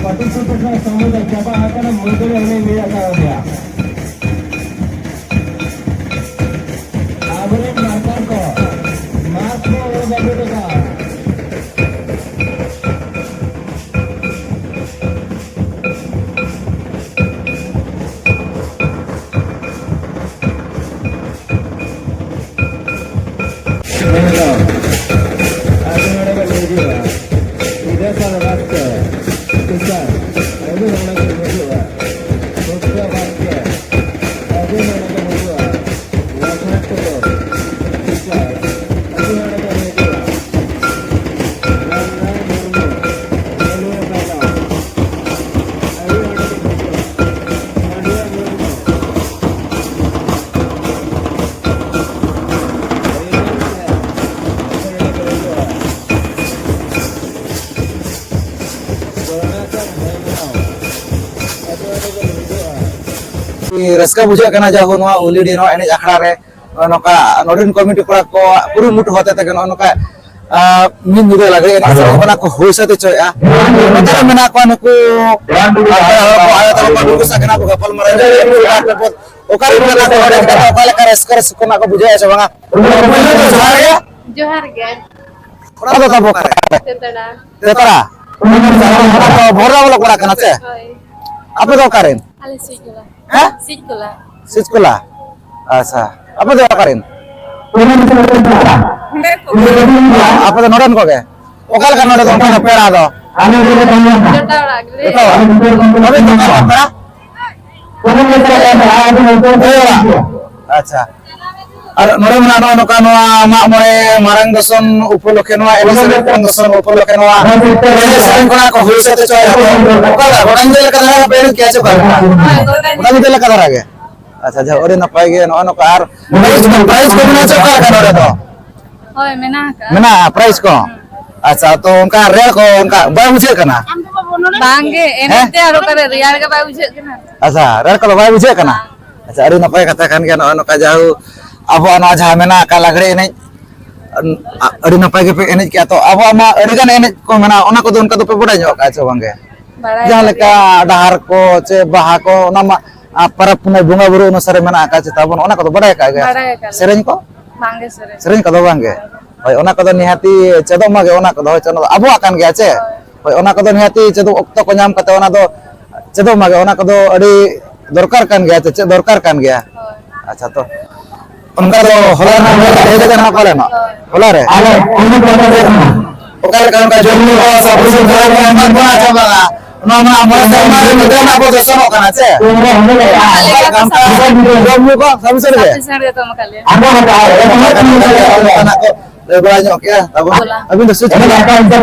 ᱯᱟᱨᱴᱤᱥᱤᱯᱮᱴ ᱨᱮᱱᱟᱜ ᱥᱚᱢᱚᱭ ᱫᱚ ᱪᱟᱵᱟ ᱟᱠᱟᱱᱟ, ᱢᱩᱫᱽ ᱨᱮ ᱩᱱᱤ ᱢᱮᱱᱟᱜ ᱟᱠᱟᱫ ᱜᱮᱭᱟ᱾ ᱟᱵᱚᱨᱮᱱ ᱢᱟᱨᱠᱟᱨ ᱠᱚ, ᱢᱟᱨᱠ ᱠᱚ ᱚᱞ ᱵᱟᱹᱜᱤ ᱦᱚᱴᱚ ᱠᱟᱜᱼᱟ᱾ ᱱᱚᱰᱮ ᱫᱚ ᱟᱹᱵᱤᱱ ᱱᱚᱰᱮ ᱵᱤᱱ ᱦᱤᱡᱩᱜᱼᱟ᱾ ᱥᱤᱫᱷᱟᱹ ᱥᱟᱞ ᱨᱟᱥᱛᱟ, ᱴᱤᱪᱟᱨ, ᱟᱹᱵᱤᱱ ᱱᱚᱰᱮ ᱵᱤᱱ ᱦᱤᱡᱩᱜᱼᱟ᱾ ᱥᱚᱛᱭᱚ ᱵᱟᱥᱠᱮ, ᱟᱹᱵᱤᱱ ᱱᱚᱰᱮ ᱵᱤᱱ ᱦᱤᱡᱩᱜᱼᱟ᱾ ᱞᱚᱠᱷᱱᱟᱛᱷ ᱴᱩᱰᱩ, ᱴᱤᱪᱟᱨ, ᱟᱹᱵᱤᱱ ᱱᱚᱰᱮ ᱵᱤᱱ ᱦᱤᱡᱩᱜᱼᱟ᱾ ᱨᱟᱢᱱᱟᱛᱷ ᱢᱩᱨᱢᱩ, ᱨᱮᱞᱣᱮ ᱵᱟᱡᱟᱨ, ᱟᱹᱵᱤᱱ ᱱᱚᱰᱮ ᱵᱤᱱ ᱦᱤᱡᱩᱜᱼᱟ᱾ ᱢᱟᱱᱰᱤᱭᱟ ᱢᱩᱨᱢᱩ, ᱨᱟᱹᱥᱠᱟᱹ ᱵᱩᱡᱷᱟᱹᱜ ᱠᱟᱱᱟ, ᱡᱟᱭᱦᱳᱠ, ᱱᱚᱣᱟ ᱩᱞᱤᱰᱤ ᱱᱚᱣᱟ ᱮᱱᱮᱡ ᱟᱠᱷᱲᱟ ᱨᱮ ᱱᱚᱝᱠᱟ ᱱᱚᱰᱮᱱ ᱠᱚᱢᱤᱴᱤ ᱠᱚᱲᱟ ᱠᱚ ᱠᱩᱨᱩᱢᱩᱴᱩ ᱦᱚᱛᱮ ᱛᱮᱜᱮ ᱱᱚᱜᱼᱚ ᱱᱚᱝᱠᱟ, ᱟᱸ, ᱢᱤᱫ ᱧᱤᱫᱟᱹ ᱞᱟᱜᱽᱲᱮ ᱮᱱᱮᱡ ᱥᱮᱨᱮᱧ ᱠᱷᱚᱱᱟᱜ ᱠᱚ ᱦᱩᱭ ᱥᱟᱹᱛ ᱦᱚᱪᱚᱭᱮᱫᱼᱟ᱾ ᱱᱚᱛᱮ ᱨᱮ ᱢᱮᱱᱟᱜ ᱠᱚᱣᱟ ᱱᱩᱠᱩ ᱟᱯᱮ ᱦᱚᱲ ᱠᱚ, ᱟᱭᱳ ᱛᱟᱠᱚ ᱠᱚ, ᱱᱩᱠᱩ ᱥᱟᱶ ᱜᱮ ᱱᱟᱜ ᱵᱚ ᱜᱟᱯᱟᱞ ᱢᱟᱨᱟᱣ ᱧᱚᱜᱟ᱾ ᱚᱠᱟ ᱨᱮ ᱢᱮᱱᱟᱜ ᱠᱚᱣᱟ, ᱚᱸᱰᱮ ᱚᱠᱟ ᱞᱮᱠᱟ ᱨᱟᱹᱥᱠᱟᱹ ᱨᱟᱹᱥᱠᱟᱹ ᱠᱚ ᱱᱟᱜ ᱠᱚ ᱵᱩᱡᱷᱟᱹᱣᱮᱫᱼᱟ ᱥᱮ ᱵᱟᱝᱟ? ᱯᱳᱭᱞᱳ ᱫᱚ ᱡᱚᱦᱟᱨ ᱜᱮ᱾ ᱡᱚᱦᱟᱨ ᱜᱮ᱾ ᱚᱲᱟᱜ ᱫᱚ ᱛᱟᱵᱚ ᱚᱠᱟᱨᱮ? ᱛᱮᱛᱟᱲᱟ᱾ ᱛᱮᱛᱟᱲᱟ? ᱚᱱᱟ ᱫᱚ ᱵᱷᱚᱨᱟ ᱵᱞᱚᱠ ᱯᱟᱲᱟᱜ ᱠᱟᱱᱟ ᱥᱮ? ᱦᱳᱭ᱾ ᱟᱯᱮ ᱫᱚ ᱚᱠᱟᱨᱮᱱ? ᱟᱞᱮ ᱥᱤᱡᱜᱚᱞᱟ᱾ ᱦᱮᱸ? ᱥᱤᱡᱜᱚᱞᱟ᱾ ᱥᱤᱡᱜᱚᱞᱟ? ᱟᱪᱪᱷᱟ᱾ ᱟᱯᱮ ᱫᱚ ᱚᱠᱟᱨᱮᱱ? ᱟᱯᱮ ᱫᱚ ᱱᱚᱰᱮᱱ ᱠᱚᱜᱮ? ᱚᱠᱟ ᱞᱮᱠᱟ ᱱᱚᱰᱮ ᱫᱚ ᱚᱱᱠᱟ ᱫᱚ ᱯᱮᱲᱟ ᱫᱚ? ᱡᱚᱴᱟᱣ ᱚᱲᱟᱜ ᱜᱮᱞᱮ᱾ ᱡᱚᱴᱟᱣ ᱚᱲᱟᱜ? ᱟᱯᱮ ᱫᱚ ᱚᱠᱟ ᱯᱮᱲᱟ? ᱟᱪᱪᱷᱟ᱾ ᱟᱨ ᱱᱚᱰᱮ ᱢᱮᱱᱟᱜ ᱱᱚᱜᱼᱚ ᱱᱚᱝᱠᱟ ᱱᱚᱣᱟ ᱢᱟᱜ ᱢᱚᱬᱮ ᱢᱟᱨᱟᱝ ᱫᱚᱥᱚᱱ ᱩᱯᱚᱞᱚᱠᱠᱷᱮ, ᱱᱚᱣᱟ ᱮᱱᱮᱡ ᱥᱮᱨᱮᱧ ᱫᱚᱥᱚᱱ ᱩᱯᱚᱞᱚᱠᱠᱷᱮ ᱱᱚᱣᱟ ᱮᱱᱮᱡ ᱥᱮᱨᱮᱧ ᱠᱚ ᱱᱟᱜ ᱠᱚ ᱦᱩᱭ ᱥᱟᱹᱛ ᱦᱚᱪᱚᱭᱟ᱾ ᱚᱠᱟ ᱞᱮᱠᱟ? ᱜᱚᱴᱟ ᱧᱤᱫᱟᱹ ᱞᱮᱠᱟ ᱫᱷᱟᱨᱟ ᱜᱮ ᱯᱮ ᱮᱱᱮᱡ ᱜᱮᱭᱟ ᱪᱮ ᱚᱠᱟ ᱞᱮᱠᱟ? ᱦᱳᱭ, ᱜᱚᱴᱟ ᱜᱚᱴᱟ ᱧᱤᱫᱟᱹ ᱞᱮᱠᱟ ᱫᱷᱟᱨᱟ ᱜᱮ᱾ ᱟᱪᱪᱷᱟ, ᱡᱟᱦᱟᱸ ᱟᱹᱰᱤ ᱱᱟᱯᱟᱭ ᱜᱮ ᱱᱚᱜᱼᱚ ᱱᱚᱝᱠᱟ᱾ ᱟᱨ ᱯᱨᱟᱭᱤᱡᱽ ᱠᱚ, ᱯᱨᱟᱭᱤᱡᱽ ᱠᱚ ᱢᱮᱱᱟᱜᱼᱟ ᱪᱮ ᱚᱠᱟ ᱞᱮᱠᱟ ᱱᱚᱰᱮ ᱫᱚ? ᱦᱳᱭ, ᱢᱮᱱᱟᱜ ᱟᱠᱟᱫᱼᱟ᱾ ᱢᱮᱱᱟᱜᱼᱟ ᱯᱨᱟᱭᱤᱡᱽ ᱠᱚ? ᱦᱩᱸ᱾ ᱟᱪᱪᱷᱟ, ᱛᱚ ᱚᱱᱠᱟ ᱨᱮ ᱠᱚ ᱚᱱᱠᱟ ᱵᱟᱭ ᱵᱩᱡᱷᱟᱹᱜ ᱠᱟᱱᱟ? ᱵᱟᱝᱜᱮ, ᱮᱱᱮᱡ ᱦᱮᱸ? ᱛᱮ ᱟᱨ ᱚᱠᱟᱨᱮ ᱨᱮᱭᱟᱲ ᱜᱮ ᱵᱟᱭ ᱵᱩᱡᱷᱟᱹᱜ ᱠᱟᱱᱟ᱾ ᱟᱪᱪᱷᱟ, ᱨᱮᱭᱟᱲ ᱠᱚᱫᱚ ᱵᱟᱭ ᱵᱩᱡᱷᱟᱹᱜ ᱠᱟᱱᱟ? ᱟᱪᱪᱷᱟ, ᱟᱹᱰᱤ ᱱᱟᱯᱟᱭ ᱠᱟᱛᱷᱟ ᱠᱟᱱ ᱜᱮᱭᱟ᱾ ᱱᱚᱜᱼᱚᱭ ᱱᱚᱝᱠᱟ ᱡᱟᱦᱳ ᱟᱵᱚᱣᱟᱜ ᱱᱚᱣᱟ ᱡᱟᱦᱟᱸ ᱢᱮᱱᱟᱜ ᱟᱠᱟᱫ ᱞᱟᱜᱽᱲᱮ ᱮᱱᱮᱡ, ᱟᱹᱰᱤ ᱱᱟᱯᱟᱭ ᱜᱮᱯᱮ ᱮᱱᱮᱡ ᱠᱮᱜᱼᱟ᱾ ᱛᱚ ᱟᱵᱚᱣᱟᱜ ᱢᱟ ᱟᱹᱰᱤ ᱜᱟᱱ ᱮᱱᱮᱡ ᱠᱚ ᱢᱮᱱᱟᱜᱼᱟ, ᱚᱱᱟ ᱠᱚᱫᱚ ᱚᱱᱠᱟ ᱫᱚᱯᱮ ᱵᱟᱰᱟᱭ ᱧᱚᱜ ᱠᱟᱜᱼᱟ ᱪᱮ ᱵᱟᱝᱜᱮ? ᱵᱟᱲᱟᱭ ᱡᱟᱦᱟᱸ ᱠᱟᱜ ᱞᱮᱠᱟ ᱜᱮᱭᱟ᱾ ᱰᱟᱦᱟᱨ ᱠᱚ ᱪᱮ ᱵᱟᱦᱟ ᱠᱚ, ᱚᱱᱟ ᱢᱟ, ᱟ, ᱯᱚᱨᱚᱵᱽ ᱯᱩᱱᱟᱹᱭ ᱵᱚᱸᱜᱟ ᱵᱩᱨᱩ ᱚᱱᱩᱥᱟᱨᱮ ᱢᱮᱱᱟᱜ ᱟᱠᱟᱫ ᱪᱮ ᱛᱟᱵᱚᱱ, ᱚᱱᱟ ᱠᱚᱫᱚ ᱵᱟᱰᱟᱭ ᱠᱟᱜ ᱜᱮᱭᱟ? ᱵᱟᱲᱟᱭ ᱠᱟᱜ ᱞᱮ᱾ ᱥᱮᱨᱮᱧ ᱠᱚ? ᱵᱟᱝᱜᱮ ᱥᱮᱨᱮᱧ᱾ ᱥᱮᱨᱮᱧ ᱠᱚᱫᱚ ᱵᱟᱝᱜᱮ? ᱦᱳᱭ, ᱚᱱᱟ ᱠᱚᱫᱚ ᱱᱤᱦᱟᱹᱛᱤ ᱪᱮᱫᱚᱜ ᱢᱟᱜᱮ, ᱚᱱᱟ ᱠᱚᱫᱚ ᱦᱳᱭ, ᱪᱮᱫᱚᱜ ᱟᱵᱚᱣᱟᱜ ᱠᱟᱱ ᱜᱮᱭᱟ ᱪᱮ? ᱦᱳᱭ᱾ ᱦᱳᱭ, ᱚᱱᱟ ᱠᱚᱫᱚ ᱱᱤᱦᱟᱹᱛᱤ ᱪᱮᱫᱚᱜ ᱚᱠᱛᱚ ᱠᱚ ᱧᱟᱢ ᱠᱟᱛᱮ ᱚᱱᱟ ᱫᱚ ᱪᱮᱫᱚᱜ ᱢᱟᱜᱮ, ᱚᱱᱟ ᱠᱚᱫᱚ ᱟᱹᱰᱤ ᱫᱚᱨᱠᱟᱨ ᱠᱟᱱ ᱜᱮᱭᱟ ᱪᱮ, ᱪᱮᱫ ᱫᱚᱨᱠᱟᱨ ᱠᱟᱱ ᱜᱮᱭᱟ᱾ ᱦᱳᱭ᱾ ᱟᱪᱪᱷᱟ, ᱛᱚ ᱚᱱᱠᱟ ᱫᱚ ᱦᱚᱞᱟ ᱨᱮᱱᱟᱜ ᱦᱮᱡ ᱟᱠᱟᱱᱟ ᱯᱟᱞᱮᱱᱚᱜ? ᱦᱳᱭ᱾ ᱦᱚᱞᱟ ᱨᱮ? ᱟᱞᱮ ᱚᱱᱟ ᱯᱟᱦᱴᱟ ᱥᱮᱫ ᱠᱷᱚᱱ᱾ ᱚᱠᱟ ᱞᱮᱠᱟ ᱚᱱᱠᱟ ᱡᱚᱢ ᱧᱩ ᱠᱚ ᱥᱟᱯᱲᱟᱣ ᱥᱟᱯᱲᱟᱣ ᱠᱚ ᱮᱢ ᱠᱟᱜ ᱵᱚᱱᱟ ᱪᱮ ᱵᱟᱝᱟ? ᱱᱚᱣᱟ ᱢᱟ ᱢᱚᱬᱮ ᱥᱮᱨᱢᱟ ᱨᱮ ᱢᱤᱫ ᱫᱷᱟᱣ ᱨᱮᱱᱟᱜ ᱵᱚ ᱫᱚᱨᱥᱚᱱᱚᱜ ᱠᱟᱱᱟ ᱪᱮ? ᱦᱳᱭ, ᱦᱳᱭ, ᱦᱳᱭ᱾ ᱚᱱᱠᱟ ᱞᱮᱠᱟ ᱚᱱᱠᱟ ᱡᱚᱢ ᱧᱩ ᱠᱚ ᱥᱟᱯᱷᱤᱥᱤᱭᱮᱱᱴ ᱜᱮ? ᱥᱟᱯᱷᱤᱥᱤᱭᱮᱱᱴ ᱜᱮ ᱛᱚ ᱚᱱᱠᱟ ᱞᱟᱹᱭᱟ᱾ ᱟᱫᱚ ᱚᱱᱠᱟ ᱚᱱᱠᱟᱱᱟᱜ ᱠᱚ ᱞᱟᱹᱭ ᱵᱟᱲᱟ ᱧᱚᱜ ᱠᱮᱜᱼᱟ᱾ ᱛᱟᱵᱚᱱ ᱦᱳᱞᱟ᱾ ᱟᱹᱵᱤᱱ ᱫᱚ ᱥᱩᱡ ᱦᱳᱭ, ᱱᱚᱜᱼᱚ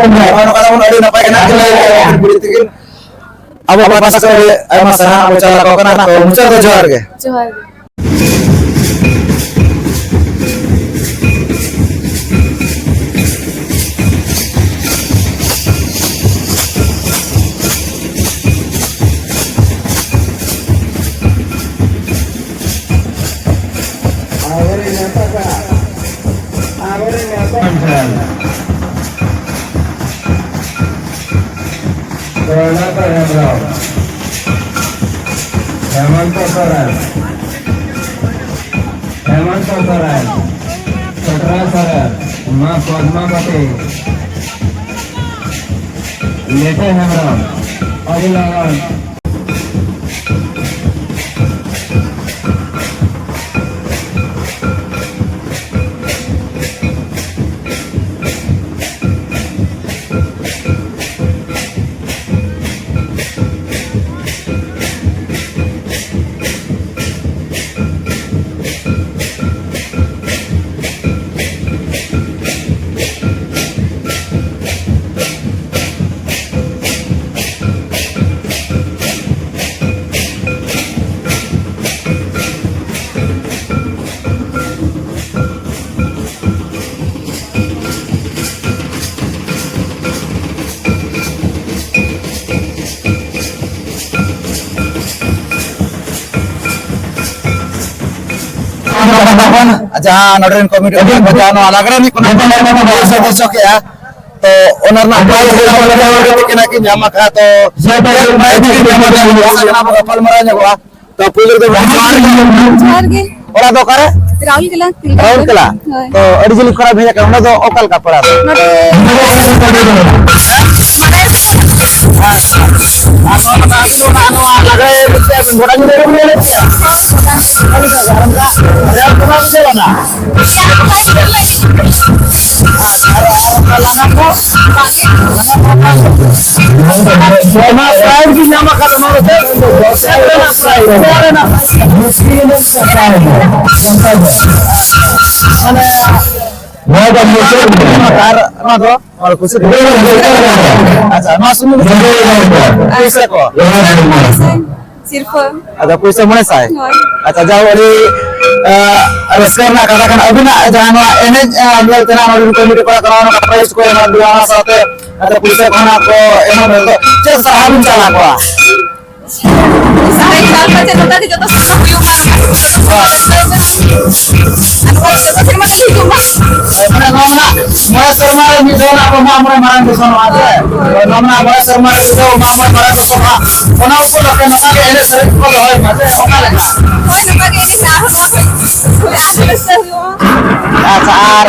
ᱱᱚᱝᱠᱟ ᱛᱟᱵᱚᱱ ᱟᱹᱰᱤ ᱱᱟᱯᱟᱭ ᱜᱮ ᱱᱟᱜ ᱠᱤᱱ ᱞᱟᱹᱭ ᱠᱮᱜᱼᱟ ᱠᱩᱲᱤ ᱛᱤᱠᱤᱱ᱾ ᱟᱵᱚ ᱯᱟᱦᱴᱟ ᱥᱮᱫ ᱠᱷᱚᱱ ᱟᱹᱰᱤ ᱟᱭᱢᱟ ᱥᱟᱨᱦᱟᱣ ᱟᱵᱚ ᱪᱟᱞᱟᱣ ᱠᱚ ᱠᱟᱱᱟ᱾ ᱛᱚ ᱢᱩᱪᱟᱹᱫ ᱫᱚ ᱡᱚᱦᱟᱨ ᱜᱮ᱾ ᱡᱚᱦᱟᱨ ᱜᱮ᱾ ᱟᱵᱚᱨᱮᱱ ᱱᱮᱛᱟ ᱠᱚ, ᱟᱵᱚᱨᱮᱱ ᱱᱮᱛᱟ᱾ ᱫᱚᱞᱟᱯᱟ ᱦᱮᱢᱵᱨᱚᱢ, ᱦᱮᱢᱚᱱᱛᱚ ᱥᱚᱨᱮᱱ, ᱦᱮᱢᱚᱱᱛᱚ ᱥᱚᱨᱮᱱ, ᱪᱷᱚᱴᱨᱟ ᱥᱚᱨᱮᱱ, ᱢᱟ ᱯᱚᱫᱢᱟᱵᱚᱛᱤ, ᱞᱮᱴᱮ ᱦᱮᱢᱵᱨᱚᱢ, ᱟᱹᱰᱤ ᱞᱚᱜᱚᱱ᱾ ᱡᱟᱦᱟᱸ ᱱᱚᱰᱮ ᱨᱮᱱ ᱠᱚᱢᱤᱴᱤ ᱠᱚ ᱡᱟᱦᱟᱸ ᱱᱚᱣᱟ ᱞᱟᱜᱽᱲᱮ ᱮᱱᱮᱡ ᱠᱚ ᱱᱟᱦᱟᱜ ᱠᱚ ᱥᱚᱫᱚᱥᱥᱚ ᱠᱮᱜᱼᱟ, ᱛᱚ ᱚᱱᱟ ᱨᱮᱱᱟᱜ prize ᱠᱚ ᱧᱟᱢ ᱟᱠᱟᱫᱼᱟ, ᱛᱚ ᱟᱥᱟ ᱠᱟᱱᱟ ᱵᱚ ᱜᱟᱯᱟᱞ ᱢᱟᱨᱟᱣ ᱧᱚᱜᱚᱜᱼᱟ᱾ ᱛᱚ ᱯᱩᱭᱞᱩ ᱨᱮᱫᱚ ᱡᱚᱦᱟᱨ ᱜᱮ᱾ ᱚᱲᱟᱜ ᱫᱚ ᱚᱠᱟᱨᱮ? ᱨᱟᱩᱞᱠᱮᱞᱟ, ᱨᱟᱩᱞᱠᱮᱞᱟ᱾ ᱦᱳᱭ᱾ ᱛᱚ ᱟᱹᱰᱤ ᱡᱤᱞᱤᱧ ᱠᱷᱚᱱᱟᱜ ᱵᱤᱱ ᱦᱮᱡ ᱟᱠᱟᱱᱟ, ᱚᱸᱰᱮ ᱫᱚ ᱚᱠᱟ ᱞᱮᱠᱟ ᱯᱟᱲᱟᱜᱼᱟ? ᱱᱚᱰᱮ ᱟᱨ ᱱᱚᱣᱟ ᱟᱹᱵᱤᱱ ᱫᱚ ᱱᱚᱣᱟ ᱞᱟᱜᱽᱲᱮ ᱮᱱᱮᱡ ᱛᱮ ᱟᱹᱵᱤᱱ ᱜᱚᱰᱟ ᱧᱤᱫᱟᱹ ᱜᱮᱵᱤᱱ ᱮᱱᱮᱡ ᱜᱮᱭᱟ? ᱟᱨ ᱚᱱᱠᱟ ᱞᱟᱸᱜᱟ ᱠᱚ? ᱚᱱᱟ prize ᱵᱤᱱ ᱧᱟᱢ ᱟᱠᱟᱫᱟ, ᱱᱚᱣᱟ ᱫᱚ ᱪᱮᱫ? ᱪᱮᱫ ᱨᱮᱱᱟᱜ prize? ᱪᱮᱫ ᱨᱮᱱᱟᱜ prize? ᱢᱟᱱᱮ, ᱱᱚᱣᱟ ᱫᱚ ᱢᱩᱪᱟᱹᱫ ᱨᱮᱱᱟᱜ᱾ ᱟᱨ ᱱᱚᱣᱟ ᱫᱚ? ᱱᱚᱣᱟ ᱫᱚ ᱠᱩᱥᱤ ᱫᱚ? ᱟᱪᱪᱷᱟ, ᱱᱚᱣᱟ ᱥᱩᱢᱩᱝ ᱜᱮ? ᱯᱩᱭᱥᱟᱹ ᱠᱚ? ᱥᱤᱨᱯᱟᱹ᱾ ᱟᱪᱪᱷᱟ, ᱯᱩᱭᱥᱟᱹ ᱢᱚᱬᱮ ᱥᱟᱭ? ᱦᱳᱭ᱾ ᱟᱪᱪᱷᱟ, ᱡᱟᱦᱳ, ᱟᱹᱰᱤ, ᱟᱸ, ᱨᱟᱹᱥᱠᱟᱹ ᱨᱮᱱᱟᱜ ᱠᱟᱛᱷᱟ ᱠᱟᱱᱟ᱾ ᱟᱹᱵᱤᱱᱟᱜ ᱡᱟᱦᱟᱸ ᱱᱚᱣᱟ ᱮᱱᱮᱡ, ᱟᱸ, ᱧᱮᱞ ᱛᱮ ᱱᱟᱜ ᱱᱚᱰᱮ ᱠᱚᱢᱤᱴᱤ ᱠᱚᱲᱟ ᱠᱚ ᱱᱚᱣᱟ prize ᱠᱚ ᱮᱢᱟ ᱵᱤᱱᱟ, ᱚᱱᱟ ᱥᱟᱶᱛᱮ ᱟᱪᱪᱷᱟ, ᱯᱩᱭᱥᱟᱹ ᱠᱚ ᱱᱟᱜ ᱠᱚ ᱮᱢᱟ ᱵᱤᱱᱟ, ᱪᱮᱫ ᱥᱟᱨᱦᱟᱣ ᱵᱤᱱ ᱪᱟᱞ ᱟᱠᱚᱣᱟ? ᱥᱟᱨᱦᱟᱣ ᱪᱟᱞ ᱠᱟᱛᱮ ᱱᱚᱝᱠᱟ ᱜᱮ ᱡᱚᱛᱚ ᱥᱮᱨᱢᱟ ᱦᱩᱭᱩᱜ ᱢᱟ᱾ ᱟᱨ ᱱᱚᱝᱠᱟ ᱜᱮ ᱡᱚᱛᱚ ᱥᱮᱨᱢᱟ ᱜᱮ ᱦᱩᱭᱩᱜ ᱢᱟ᱾ ᱢᱟᱱᱮ ᱱᱚᱣᱟ ᱱᱟᱜ ᱢᱚᱬᱮ ᱥᱮᱨᱢᱟ ᱨᱮ ᱢᱤᱫ ᱫᱷᱟᱣ ᱱᱟᱜ ᱵᱚ ᱢᱟᱜ ᱢᱚᱬᱮ ᱢᱟᱨᱟᱝ ᱫᱤᱥᱚᱢᱚᱜᱼᱟ ᱥᱮ? ᱦᱳᱭ, ᱱᱚᱣᱟ ᱱᱟᱜ ᱢᱚᱬᱮ ᱥᱮᱨᱢᱟ ᱨᱮ ᱢᱤᱫ ᱫᱷᱟᱣ ᱢᱟᱜ ᱢᱚᱬᱮ ᱢᱟᱨᱟᱝ ᱫᱤᱥᱚᱢᱚᱜᱼᱟ᱾ ᱚᱱᱟ ᱚᱠᱛᱚ ᱫᱚ ᱟᱯᱮ ᱱᱚᱝᱠᱟ ᱜᱮ ᱮᱱᱮᱡ ᱥᱮᱨᱮᱧ ᱠᱚ ᱫᱚᱦᱚᱭ ᱢᱟ ᱥᱮ ᱚᱠᱟ ᱞᱮᱠᱟ? ᱦᱳᱭ, ᱱᱚᱝᱠᱟ ᱜᱮ ᱮᱱᱮᱡ ᱥᱮ ᱟᱨᱦᱚᱸ ᱱᱚᱣᱟ ᱠᱚ ᱟᱨᱦᱚᱸ ᱨᱟᱹᱥᱠᱟᱹ ᱦᱩᱭᱩᱜᱼᱟ᱾ ᱟᱪᱪᱷᱟ, ᱟᱨ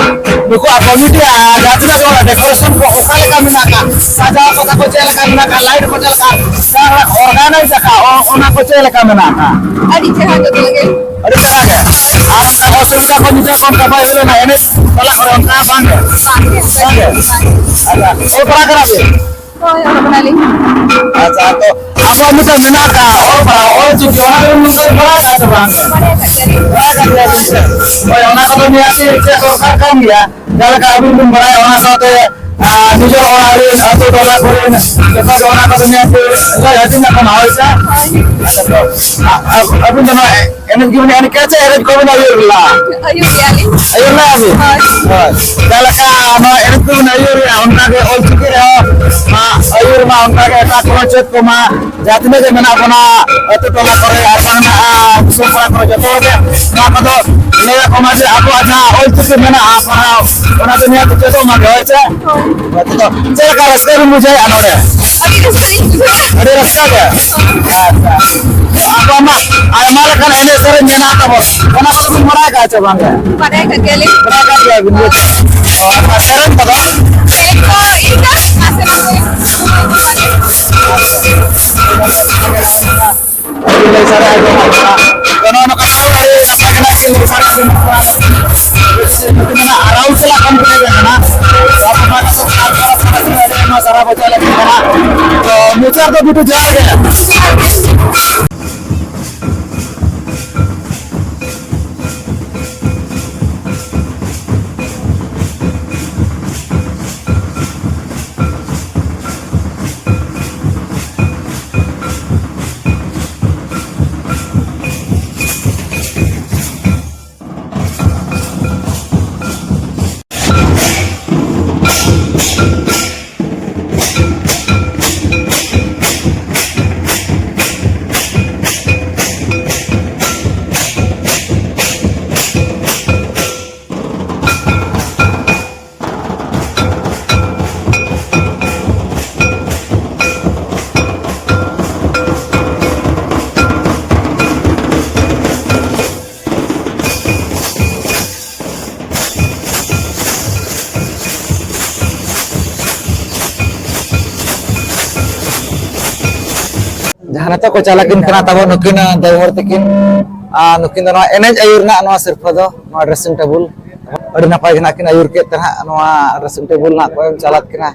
ᱱᱩᱠᱩᱣᱟᱜ ᱠᱚᱢᱤᱴᱤ ᱟᱨ ᱡᱟᱦᱟᱸ ᱛᱤᱱᱟᱹᱜ ᱜᱮ ᱰᱮᱠᱳᱨᱮᱥᱚᱱ ᱠᱚ ᱚᱠᱟ ᱞᱮᱠᱟ ᱢᱮᱱᱟᱜ ᱟᱠᱟᱫ, ᱥᱟᱡᱟᱣ ᱠᱚᱛᱟ ᱠᱚ ᱪᱮᱫ ᱞᱮᱠᱟ ᱢᱮᱱᱟᱜ ᱟᱠᱟᱫ, ᱞᱟᱭᱤᱴ ᱠᱚ ᱪᱮᱫ ᱞᱮᱠᱟ, ᱡᱟᱦᱟᱸ ᱚᱨᱜᱟᱱᱟᱭᱤᱡᱽ ᱟᱠᱟᱫ, ᱚ-, ᱚᱱᱟ ᱠᱚ ᱪᱮᱫ ᱞᱮᱠᱟ ᱢᱮᱱᱟᱜ ᱟᱠᱟᱫ? ᱟᱹᱰᱤ ᱪᱮᱦᱨᱟ ᱡᱚᱛᱚ ᱞᱟᱹᱜᱤᱫ᱾ ᱟᱹᱰᱤ ᱪᱮᱦᱨᱟ ᱜᱮ᱾ ᱟᱨ ᱚᱱᱠᱟ ᱚᱥᱩᱵᱤᱫᱷᱟ ᱠᱚ ᱧᱤᱫᱟᱹ ᱠᱷᱚᱱ ᱠᱟᱵᱟᱭ ᱦᱩᱭ ᱞᱮᱱᱟ, ᱮᱱᱮᱡ ᱛᱚᱞᱟ ᱠᱚᱨᱮ ᱚᱱᱠᱟ ᱵᱟᱝ ᱜᱮ? ᱵᱟᱝ ᱜᱮ᱾ ᱵᱟᱝ ᱜᱮ? ᱟᱪᱪᱷᱟ, ᱚᱞ ᱯᱟᱲᱦᱟᱣ ᱠᱟᱱᱟ ᱵᱤᱱ? ᱦᱳᱭ, ᱚᱞᱚᱜ ᱠᱟᱱᱟᱞᱤᱧ᱾ ᱟᱪᱪᱷᱟ, ᱛᱚ ᱟᱵᱚᱣᱟᱜ ᱢᱤᱫᱴᱟᱝ ᱢᱮᱱᱟᱜ ᱟᱠᱟᱫ ᱚᱞ ᱯᱟᱲᱦᱟᱣ, ᱚᱞ ᱪᱤᱠᱤ, ᱚᱱᱟ ᱫᱚᱵᱤᱱ ᱵᱟᱲᱟᱭ ᱟᱠᱟᱫ ᱥᱮ ᱵᱟᱝ? ᱵᱟᱲᱟᱭ ᱟᱠᱟᱫ ᱜᱮᱭᱟᱞᱤᱧ᱾ ᱵᱟᱲᱟᱭ ᱟᱠᱟᱫ ᱜᱮᱭᱟᱵᱤᱱ ᱥᱮ? ᱦᱳᱭ, ᱚᱱᱟ ᱠᱚᱫᱚ ᱱᱤᱦᱟᱹᱛᱤ ᱪᱮᱫ ᱫᱚᱨᱠᱟᱨ ᱠᱟᱱ ᱜᱮᱭᱟ᱾ ᱡᱟᱦᱟᱸ ᱞᱮᱠᱟ ᱟᱹᱵᱤᱱ ᱵᱤᱱ ᱵᱟᱲᱟᱭᱟ, ᱚᱱᱟ ᱥᱟᱶᱛᱮ ᱟᱨ ᱱᱤᱡᱮᱨ ᱚᱲᱟᱜ ᱨᱮᱱ, ᱟᱹᱛᱩ ᱴᱚᱞᱟ ᱠᱚᱨᱮᱱ ᱡᱚᱛᱚ ᱜᱮ ᱚᱱᱟ ᱠᱚᱫᱚ ᱧᱮᱞ ᱛᱮ ᱦᱟᱹᱴᱤᱧ ᱟᱠᱟᱱᱟ, ᱦᱳᱭ ᱥᱮ? ᱟᱪᱪᱷᱟ, ᱛᱚ, ᱟ-, ᱟ-, ᱟᱹᱵᱤᱱ ᱫᱚ ᱱᱚᱣᱟ ᱮᱱᱮᱡ ᱜᱮᱵᱤᱱ ᱮᱱᱮᱡ ᱠᱮᱫᱟ ᱥᱮ ᱮᱱᱮᱡ ᱠᱚᱵᱤᱱ ᱟᱹᱭᱩᱨ ᱞᱮᱫᱟ? ᱟᱹᱭᱩᱨ ᱜᱮᱭᱟᱞᱤᱧ᱾ ᱟᱹᱭᱩᱨ ᱞᱮᱫᱟ ᱵᱤᱱ? ᱦᱳᱭ᱾ ᱦᱳᱭ᱾ ᱡᱟᱦᱟᱸ ᱞᱮᱠᱟ ᱱᱚᱣᱟ ᱮᱱᱮᱡ ᱠᱚᱵᱤᱱ ᱟᱹᱭᱩᱨᱮᱜᱼᱟ, ᱚᱱᱠᱟ ᱜᱮ ᱚᱞ ᱪᱤᱠᱤ ᱨᱮᱦᱚᱸ, ᱟ, ᱟᱹᱭᱩᱨ ᱢᱟ, ᱚᱱᱠᱟ ᱜᱮ ᱮᱴᱟᱜ ᱠᱚ ᱪᱮᱫ ᱠᱚᱢᱟ, ᱡᱟᱦᱟᱸ ᱛᱤᱱᱟᱹᱜ ᱜᱮ ᱢᱮᱱᱟᱜ ᱵᱚᱱᱟ, ᱟᱹᱛᱩ ᱴᱚᱞᱟ ᱠᱚᱨᱮ ᱟᱨ ᱵᱟᱝ ᱱᱟᱜ ᱫᱤᱥᱚᱢ ᱯᱟᱲᱟ ᱠᱚᱨᱮ, ᱡᱚᱛᱚ ᱦᱚᱲ ᱜᱮ ᱱᱚᱣᱟ ᱠᱚᱫᱚ ᱞᱟᱹᱭ ᱟᱠᱚ ᱢᱟ ᱡᱮ ᱟᱵᱚᱣᱟᱜ ᱡᱟᱦᱟᱸ ᱚᱞ ᱪᱤᱠᱤ ᱢᱮᱱᱟᱜᱼᱟ, ᱯᱟᱲᱦᱟᱣ, ᱚᱱᱟ ᱫᱚ ᱱᱤᱦᱟᱹᱛ ᱪᱮᱫᱚᱜ ᱢᱟ ᱜᱮ, ᱦᱳᱭ ᱥᱮ? ᱦᱳᱭ᱾ ᱦᱳᱭ, ᱛᱚ ᱪᱮᱫ ᱞᱮᱠᱟ ᱨᱟᱹᱥᱠᱟᱹ ᱵᱤᱱ ᱵᱩᱡᱷᱟᱹᱣᱮᱫᱼᱟ ᱱᱚᱰᱮ? ᱟᱹᱰᱤ ᱨᱟᱹᱥᱠᱟᱹ ᱞᱤᱧ ᱵᱩᱡᱷᱟᱹᱣᱟ᱾ ᱟᱹᱰᱤ ᱨᱟᱹᱥᱠᱟᱹ ᱜᱮ? ᱟᱪᱪᱷᱟ᱾ ᱟᱵᱚᱣᱟᱜ ᱢᱟ ᱟᱭᱢᱟ ᱞᱮᱠᱟᱱ ᱮᱱᱮᱡ ᱥᱮᱨᱮᱧ ᱢᱮᱱᱟᱜ ᱛᱟᱵᱚᱱ, ᱚᱱᱟ ᱠᱚᱫᱚ ᱵᱤᱱ ᱵᱟᱲᱟᱭ ᱟᱠᱟᱫᱼᱟ ᱪᱮ ᱵᱟᱝ ᱜᱮ? ᱵᱟᱰᱟᱭ ᱟᱠᱟᱫ ᱜᱮᱭᱟᱞᱤᱧ᱾ ᱵᱟᱰᱟᱭ ᱟᱠᱟᱫ ᱜᱮᱭᱟ ᱵᱤᱱ? ᱚ, ᱟᱨ ᱥᱮᱨᱮᱧ ᱠᱚᱫᱚ? ᱥᱮᱨᱮᱧ ᱠᱚ ᱤᱱᱠᱟ ᱱᱟᱥᱮ ᱱᱟᱥᱮ᱾ ᱞᱟᱹᱭ ᱥᱟᱰᱮ ᱟᱸᱡᱚᱢᱚᱜ ᱠᱟᱱᱟ᱾ ᱛᱚ, ᱱᱚᱜᱼᱚ ᱱᱚᱝᱠᱟ ᱟᱹᱰᱤ ᱱᱟᱯᱟᱭ ᱜᱮ ᱱᱟᱜ ᱠᱤᱱ ᱞᱟᱹᱭ ᱥᱟᱰᱮ ᱟᱸᱡᱚᱢᱚᱜ ᱠᱟᱱᱟ᱾ ᱢᱮᱱᱟᱜᱼᱟ, ᱟᱨᱟᱣ ᱥᱟᱞᱟᱜ ᱠᱚᱢ ᱠᱚ ᱮᱱᱮᱡ ᱠᱟᱱᱟ᱾ ᱟᱵᱚ ᱱᱚᱣᱟ ᱠᱚ ᱥᱟᱱᱛᱟᱲ ᱠᱚᱣᱟᱜ ᱥᱟᱱᱛᱟᱲ ᱥᱮᱨᱣᱟ ᱨᱮ ᱱᱚᱣᱟ ᱥᱟᱨᱟ ᱵᱚᱪᱷᱚᱨ ᱞᱟᱹᱜᱤᱫ ᱠᱟᱱᱟ᱾ ᱛᱚ, ᱢᱩᱪᱟᱹᱫ ᱫᱚ ᱵᱤᱴᱩ ᱡᱚᱦᱟᱨ ᱜᱮ᱾ ᱡᱟᱦᱟᱸ ᱱᱤᱛᱚᱜ ᱠᱚ ᱪᱟᱞᱟᱠᱤᱱ ᱠᱟᱱᱟ ᱛᱟᱵᱚ ᱱᱩᱠᱤᱱ, ᱟᱸ, ᱫᱟᱹᱭ ᱦᱚᱲ ᱛᱟᱹᱠᱤᱱ, ᱟᱨ ᱱᱩᱠᱤᱱ ᱫᱚ ᱱᱚᱣᱟ ᱮᱱᱮᱡ ᱟᱹᱭᱩᱨ ᱨᱮᱱᱟᱜ ᱱᱚᱣᱟ ᱥᱤᱨᱯᱷᱟᱹ ᱫᱚ, ᱱᱚᱣᱟ dressing table᱾ ᱟᱹᱰᱤ ᱱᱟᱯᱟᱭ ᱜᱮ ᱱᱟᱜ ᱠᱤᱱ ᱟᱹᱭᱩᱨ ᱠᱮᱫ ᱛᱮ ᱱᱟᱜ ᱱᱚᱣᱟ dressing table ᱱᱟᱜ ᱠᱚ ᱮᱢ ᱪᱟᱞᱟᱫ ᱠᱤᱱᱟ᱾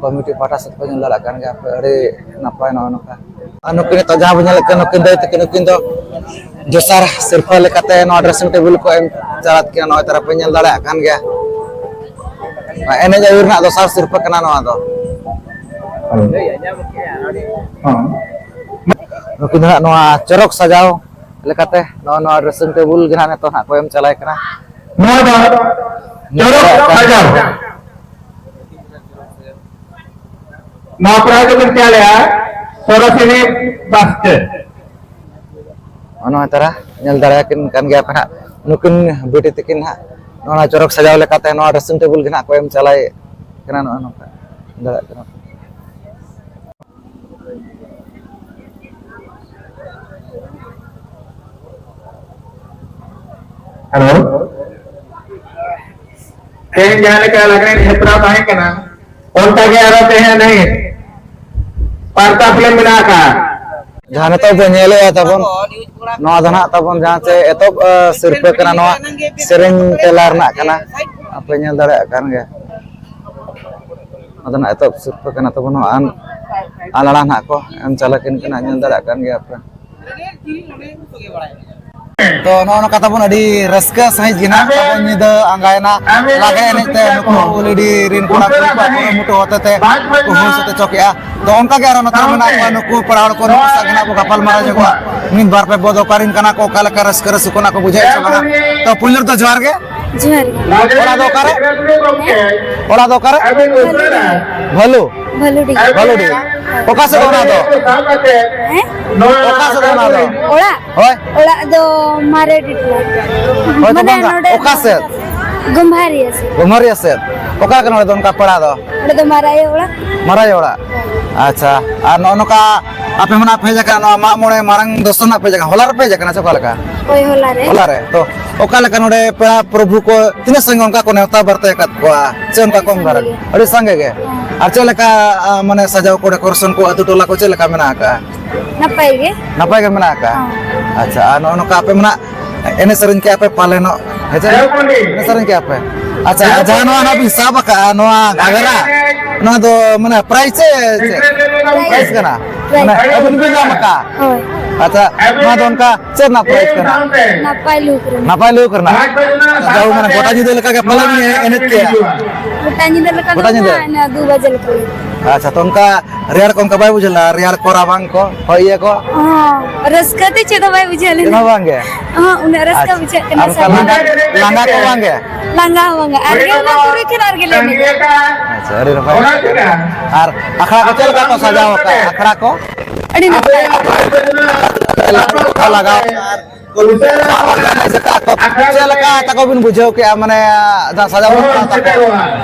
ᱠᱚᱢᱤᱴᱤ ᱯᱟᱦᱴᱟ ᱥᱮᱫ ᱠᱷᱚᱱ ᱧᱮᱞ ᱫᱟᱲᱮᱭᱟᱜ ᱠᱟᱱ ᱜᱮᱭᱟ ᱯᱮ, ᱟᱹᱰᱤ ᱱᱟᱯᱟᱭ ᱱᱚᱜᱼᱚ ᱱᱚᱝᱠᱟ᱾ ᱟᱨ ᱱᱩᱠᱤᱱ ᱱᱤᱛᱚᱜ ᱡᱟᱦᱟᱸ ᱵᱚᱱ ᱧᱮᱞᱮᱫ ᱠᱟᱱᱟ, ᱱᱩᱠᱤᱱ ᱫᱟᱹᱭ ᱛᱟᱹᱠᱤᱱ, ᱱᱩᱠᱤᱱ ᱫᱚ ᱫᱚᱥᱟᱨ ᱥᱤᱨᱯᱷᱟᱹ ᱞᱮᱠᱟᱛᱮ ᱱᱚᱣᱟ dressing table ᱠᱚ ᱮᱢ ᱪᱟᱞᱟᱫ ᱠᱤᱱᱟ᱾ ᱱᱚᱜᱼᱚᱭ ᱛᱟᱨᱟ ᱯᱮ ᱧᱮᱞ ᱫᱟᱲᱮᱭᱟᱜ ᱠᱟᱱ ᱜᱮᱭᱟ᱾ ᱮᱱᱮᱡ ᱟᱹᱭᱩᱨ ᱨᱮᱱᱟᱜ ᱫᱚᱥᱟᱨ ᱥᱤᱨᱯᱟᱹ ᱠᱟᱱᱟ ᱱᱚᱣᱟ ᱫᱚ᱾ ᱦᱚᱸ᱾ ᱱᱩᱠᱤᱱ ᱫᱚ ᱦᱟᱸᱜ ᱱᱚᱣᱟ ᱪᱚᱨᱚᱠ ᱥᱟᱡᱟᱣ ᱞᱮᱠᱟᱛᱮ ᱱᱚᱣᱟ, ᱱᱚᱣᱟ dressing table ᱜᱮ ᱦᱟᱸᱜ ᱱᱤᱛᱚᱜ ᱦᱟᱸᱜ ᱠᱚ ᱮᱢ ᱪᱟᱞᱟᱭ ᱠᱟᱱᱟ᱾ ᱱᱚᱣᱟ ᱫᱚ ᱪᱚᱨᱚᱠ ᱥᱟᱡᱟᱣ᱾ ᱱᱚᱣᱟ prize ᱫᱚᱵᱤᱱ ᱪᱟᱞᱮᱜᱼᱟ ᱥᱚᱨᱚᱥᱤᱱᱤ ᱵᱟᱥᱠᱮ᱾ ᱱᱚᱜᱼᱚ ᱱᱚᱣᱟ ᱛᱟᱨᱟ ᱧᱮᱞ ᱫᱟᱲᱮᱭᱟᱠᱤᱱ ᱠᱟᱱ ᱜᱮᱭᱟ ᱯᱮ ᱦᱟᱸᱜ, ᱱᱩᱠᱤᱱ ᱵᱤᱴᱤ ᱛᱟᱹᱠᱤᱱ ᱦᱟᱸᱜ ᱱᱚᱣᱟ ᱪᱚᱨᱚᱠ ᱥᱟᱡᱟᱣ ᱞᱮᱠᱟᱛᱮ ᱱᱚᱣᱟ dressing table ᱜᱮ ᱦᱟᱸᱜ ᱠᱚ ᱮᱢ ᱪᱟᱞᱟᱭ ᱠᱟᱱᱟ᱾ ᱱᱚᱜᱼᱚ ᱱᱚᱝᱠᱟ ᱧᱮᱞ ᱫᱟᱲᱮᱭᱟᱜ ᱠᱟᱱᱟ ᱯᱮ᱾ ᱦᱮᱞᱳ, ᱛᱮᱦᱮᱧ ᱡᱟᱦᱟᱸ ᱞᱮᱠᱟ ᱞᱟᱜᱽᱬᱮ ᱮᱱᱮᱡ ᱦᱮᱯᱨᱟᱣ ᱛᱟᱦᱮᱸ ᱠᱟᱱᱟ, ᱚᱱᱠᱟ ᱜᱮ ᱟᱨᱚ ᱛᱮᱦᱮᱧ ᱮᱱᱮᱡ ᱯᱟᱨᱛᱟ film ᱢᱮᱱᱟᱜ ᱟᱠᱟᱫᱼᱟ᱾ ᱡᱟᱦᱟᱸ ᱱᱤᱛᱚᱜ ᱵᱚ ᱧᱮᱞᱮᱫᱼᱟ ᱛᱟᱵᱚᱱ, ᱱᱚᱣᱟ ᱫᱚ ᱱᱟᱦᱟᱜ ᱛᱟᱵᱚᱱ ᱡᱟᱦᱟᱸ ᱪᱮ ᱮᱛᱚᱦᱚᱵ, ᱮ, ᱥᱤᱨᱯᱟᱹ ᱠᱟᱱᱟ, ᱱᱚᱣᱟ ᱥᱮᱨᱮᱧ ᱛᱮᱞᱟ ᱨᱮᱱᱟᱜ ᱠᱟᱱᱟ᱾ ᱟᱯᱮ ᱧᱮᱞ ᱫᱟᱲᱮᱭᱟᱜ ᱠᱟᱱ ᱜᱮᱭᱟ, ᱱᱚᱣᱟ ᱫᱚ ᱱᱟᱦᱟᱜ ᱮᱛᱚᱦᱚᱵ ᱥᱤᱨᱯᱟᱹ ᱠᱟᱱᱟ ᱛᱟᱵᱚᱱ᱾ ᱱᱚᱣᱟ ᱟᱱ-, ᱟᱞᱟᱲᱟ ᱱᱟᱦᱟᱜ ᱠᱚ ᱮᱢ ᱪᱟᱞᱟᱠᱤᱱ ᱠᱟᱱᱟ, ᱧᱮᱞ ᱫᱟᱲᱮᱭᱟᱜ ᱠᱟᱱ ᱜᱮᱭᱟ ᱯᱮ᱾ ᱛᱚ, ᱱᱚᱜᱼᱚ ᱱᱚᱝᱠᱟ ᱛᱟᱵᱚᱱ ᱟᱹᱰᱤ ᱨᱟᱹᱥᱠᱟᱹ ᱥᱟᱺᱦᱤᱡ ᱜᱮ ᱱᱟᱦᱟᱜ ᱛᱟᱵᱚᱱ ᱧᱤᱫᱟᱹ ᱟᱸᱜᱟᱭᱮᱱᱟ᱾ ᱞᱟᱜᱽᱬᱮ ᱮᱱᱮᱡ ᱛᱮ ᱱᱩᱠᱩ ᱩᱞᱤᱰᱤ ᱨᱤᱱ ᱠᱚᱲᱟ ᱠᱩᱲᱤ ᱠᱚᱣᱟᱜ ᱠᱩᱨᱩᱢᱩᱴᱩ ᱦᱚᱛᱮ ᱛᱮ ᱠᱚ ᱦᱩᱭ ᱥᱟᱹᱛ ᱦᱚᱪᱚ ᱠᱮᱜᱼᱟ᱾ ᱛᱚ, ᱚᱱᱠᱟ ᱜᱮ ᱟᱨᱚ ᱱᱚᱛᱮ ᱨᱮ ᱢᱮᱱᱟᱜ ᱠᱚᱣᱟ ᱱᱩᱠᱩ ᱯᱮᱲᱟ ᱦᱚᱲ ᱠᱚ, ᱱᱩᱠᱩ ᱥᱟᱶ ᱜᱮ ᱱᱟᱦᱟᱜ ᱵᱚ ᱜᱟᱯᱟᱞ ᱢᱟᱨᱟᱣ ᱧᱚᱜᱚᱜᱼᱟ᱾ ᱢᱤᱫ ᱵᱟᱨ ᱯᱮ ᱵᱚᱫ ᱚᱠᱟᱨᱤᱱ ᱠᱟᱱᱟ ᱠᱚ, ᱚᱠᱟ ᱞᱮᱠᱟ ᱨᱟᱹᱥᱠᱟᱹ ᱨᱮ ᱥᱩᱠᱩᱱᱟ ᱠᱚ ᱵᱩᱡᱷᱟᱹᱣᱮᱫ ᱪᱚ ᱵᱟᱝᱟ᱾ ᱛᱚ, ᱯᱩᱭᱞᱩ ᱨᱮᱫᱚ ᱡᱚᱦᱟᱨ ᱜᱮ᱾ ᱡᱚᱦᱟᱨ ᱜᱮ᱾ ᱚᱲᱟᱜ ᱫᱚ ᱚᱠᱟᱨᱮ? ᱦᱮᱸ? ᱚᱲᱟᱜ ᱫᱚ ᱚᱠᱟᱨᱮ? ᱵᱷᱟᱹᱞᱩ᱾ ᱵᱷᱟᱹᱞᱩ? ᱵᱷᱟᱹᱞᱩᱰᱤ᱾ ᱵᱷᱟᱹᱞᱩᱰᱤ᱾ ᱚᱠᱟ ᱥᱮᱫ ᱚᱱᱟ ᱫᱚ? ᱦᱮᱸ? ᱚᱠᱟ ᱥᱮᱫ ᱚᱱᱟ ᱫᱚ? ᱚᱲᱟᱜ? ᱦᱳᱭ᱾ ᱚᱲᱟᱜ ᱫᱚ ᱢᱟᱨᱮ ᱰᱤᱰᱞᱟ᱾ ᱦᱳᱭ, ᱛᱚ ᱢᱟᱱᱮ ᱵᱟᱝᱟ᱾ ᱱᱚᱰᱮ ᱚᱠᱟ ᱥᱮᱫ? ᱜᱚᱢᱦᱟᱨᱤᱭᱟᱹ ᱥᱮᱫ᱾ ᱜᱚᱢᱦᱟᱨᱤᱭᱟᱹ ᱥᱮᱫ? ᱚᱠᱟ ᱠᱟᱱᱟ ᱚᱸᱰᱮ ᱫᱚ ᱚᱱᱠᱟ ᱯᱟᱲᱟ ᱫᱚ? ᱚᱸᱰᱮ ᱫᱚ ᱢᱟᱨᱟᱭ ᱚᱲᱟᱜ᱾ ᱢᱟᱨᱟᱭ ᱚᱲᱟᱜ᱾ ᱟᱪᱪᱷᱟ, ᱟᱨ ᱱᱚᱜᱼᱚ ᱱᱚᱝᱠᱟ ᱟᱯᱮ ᱢᱟ ᱱᱟᱜ ᱯᱮ ᱦᱮᱡ ᱟᱠᱟᱱᱟ, ᱱᱚᱣᱟ ᱢᱟᱜ ᱢᱚᱬᱮ ᱢᱟᱨᱟᱝ ᱫᱚᱥᱟᱨ ᱱᱟᱜ ᱯᱮ ᱦᱮᱡ ᱟᱠᱟᱱᱟ, ᱦᱚᱞᱟ ᱨᱮᱯᱮ ᱦᱮᱡ ᱟᱠᱟᱱᱟ ᱥᱮ ᱚᱠᱟ ᱞᱮᱠᱟ? ᱦᱳᱭ, ᱦᱚᱞᱟ ᱨᱮ᱾ ᱦᱚᱞᱟ ᱨᱮ᱾ ᱛᱚ, ᱚᱠᱟ ᱞᱮᱠᱟ ᱱᱚᱰᱮ ᱯᱮᱲᱟ ᱯᱨᱚᱵᱷᱩ ᱠᱚ ᱛᱤᱱᱟᱹᱜ ᱥᱟᱸᱜᱮ ᱚᱱᱠᱟ ᱠᱚ ᱱᱮᱣᱛᱟ ᱵᱟᱨᱛᱮ ᱟᱠᱟᱫ ᱠᱚᱣᱟ ᱥᱮ ᱚᱱᱠᱟ ᱠᱚᱢ ᱫᱷᱟᱨᱟ? ᱟᱹᱰᱤ ᱥᱟᱸᱜᱮ ᱜᱮ᱾ ᱦᱮᱸ᱾ ᱟᱨ ᱪᱮᱫ ᱞᱮᱠᱟ, ᱟ, ᱢᱟᱱᱮ ᱥᱟᱡᱟᱣ ᱠᱚ, decoration ᱠᱚ, ᱟᱹᱛᱩ ᱴᱚᱞᱟ ᱠᱚ ᱪᱮᱫ ᱞᱮᱠᱟ ᱢᱮᱱᱟᱜ ᱟᱠᱟᱫᱼᱟ? ᱱᱟᱯᱟᱭ ᱜᱮ᱾ ᱱᱟᱯᱟᱭ ᱜᱮ ᱢᱮᱱᱟᱜ ᱟᱠᱟᱫᱼᱟ? ᱦᱮᱸ᱾ ᱟᱪᱪᱷᱟ, ᱟᱨ ᱱᱚᱜᱼᱚ ᱱᱚᱝᱠᱟ ᱟᱯᱮ ᱢᱟ ᱱᱟᱜ ᱮᱱᱮᱡ ᱥᱮᱨᱮᱧ ᱠᱮᱜᱼᱟ ᱯᱮ ᱯᱟᱞᱮᱱᱚᱜ? ᱦᱮᱸ ᱪᱮ? ᱮᱱᱮᱡ ᱥᱮᱨᱮᱧ ᱠᱮᱜᱼᱟ ᱯᱮ? ᱟᱪᱪᱷᱟ, ᱟᱨ ᱡᱟᱦᱟᱸ ᱱᱚᱣᱟ ᱱᱟᱜ ᱵᱤᱱ ᱥᱟᱵ ᱟᱠᱟᱜᱼᱟ, ᱱᱚᱣᱟ ᱜᱷᱟᱜᱽᱨᱟ, ᱱᱚᱣᱟ ᱫᱚ ᱢᱟᱱᱮ prize ᱪᱮ ᱪᱮᱫ? Prize ᱠᱟᱱᱟ? ᱦᱳᱭ᱾ ᱢᱟᱱᱮ ᱟᱹᱵᱤᱱ ᱵᱤᱱ ᱧᱟᱢ ᱟᱠᱟᱜᱼᱟ? ᱦᱳᱭ᱾ ᱟᱪᱪᱷᱟ, ᱱᱚᱣᱟ ᱫᱚ ᱚᱱᱠᱟ ᱪᱮᱫ ᱨᱮᱱᱟᱜ prize ᱠᱟᱱᱟ? ᱱᱟᱯᱟᱭ ᱞᱩᱠ ᱨᱮᱱᱟᱜ᱾ ᱱᱟᱯᱟᱭ ᱞᱩᱠ ᱨᱮᱱᱟᱜ? ᱟᱪᱪᱷᱟ, ᱡᱟᱦᱟᱸ ᱢᱟᱱᱮ ᱜᱚᱴᱟ ᱧᱤᱫᱟᱹ ᱞᱮᱠᱟ ᱜᱮ ᱯᱟᱞᱮ ᱵᱤᱱ ᱮᱱᱮᱡ ᱠᱮᱜᱼᱟ? ᱜᱚᱴᱟ ᱧᱤᱫᱟᱹ ᱞᱮᱠᱟ ᱫᱚ ᱜᱚᱴᱟ ᱧᱤᱫᱟᱹ? ᱵᱟᱝ, ᱤᱱᱟᱹ ᱫᱩ ᱵᱟᱡᱮ ᱞᱮᱠᱟ ᱜᱮ᱾ ᱟᱪᱪᱷᱟ, ᱛᱚ ᱚᱱᱠᱟ ᱨᱮᱭᱟᱲ ᱠᱚ ᱚᱱᱠᱟ ᱵᱟᱭ ᱵᱩᱡᱷᱟᱹᱣ ᱞᱮᱱᱟ? ᱨᱮᱭᱟᱲ ᱠᱚ, ᱨᱟᱵᱟᱝ ᱠᱚ, ᱦᱚᱭ ᱤᱭᱟᱹ ᱠᱚ? ᱦᱚᱸ, ᱨᱟᱹᱥᱠᱟᱹ ᱛᱮ ᱪᱮᱫ ᱦᱚᱸ ᱵᱟᱭ ᱵᱩᱡᱷᱟᱹᱣ ᱞᱮᱱᱟ᱾ ᱪᱮᱫ ᱦᱚᱸ ᱵᱟᱝ ᱜᱮ? ᱦᱚᱸ, ᱩᱱᱟᱹᱜ ᱨᱟᱹᱥᱠᱟᱹ ᱟᱪᱪᱷᱟ᱾ ᱵᱩᱡᱷᱟᱹᱜ ᱠᱟᱱᱟ ᱟᱨ ᱥᱮ᱾ ᱚᱱᱠᱟ ᱞᱟᱸᱜᱟ, ᱞᱟᱸᱜᱟ ᱠᱚ ᱵᱟᱝ ᱜᱮ? ᱞᱟᱸᱜᱟ ᱦᱚᱸ ᱵᱟᱝᱟ᱾ ᱟᱨ ᱜᱮ ᱚᱱᱟ ᱯᱩᱨᱟᱹ ᱠᱷᱮᱞ ᱟᱨ ᱜᱮᱞᱮ ᱮᱱᱮᱡᱟ᱾ ᱟᱪᱪᱷᱟ, ᱟᱹᱰᱤ ᱱᱟᱯᱟᱭ᱾ ᱟᱨ ᱟᱠᱷᱲᱟ ᱠᱚ ᱪᱮᱫ ᱞᱮᱠᱟ ᱠᱚ ᱥᱟᱡᱟᱣ ᱟᱠᱟᱫᱼᱟ? ᱟᱠᱷᱲᱟ ᱠᱚ? ᱟᱹᱰᱤ ᱱᱟᱯᱟᱭ᱾ ᱞᱟᱜᱟᱣ ᱟᱨ ᱪᱮᱫ ᱞᱮᱠᱟ ᱛᱟᱠᱚ ᱵᱤᱱ ᱵᱩᱡᱷᱟᱹᱣ ᱠᱮᱜᱼᱟ, ᱢᱟᱱᱮ, ᱡᱟᱦᱟᱸ ᱥᱟᱡᱟᱣ ᱠᱟᱱᱟ ᱛᱟᱠᱚ?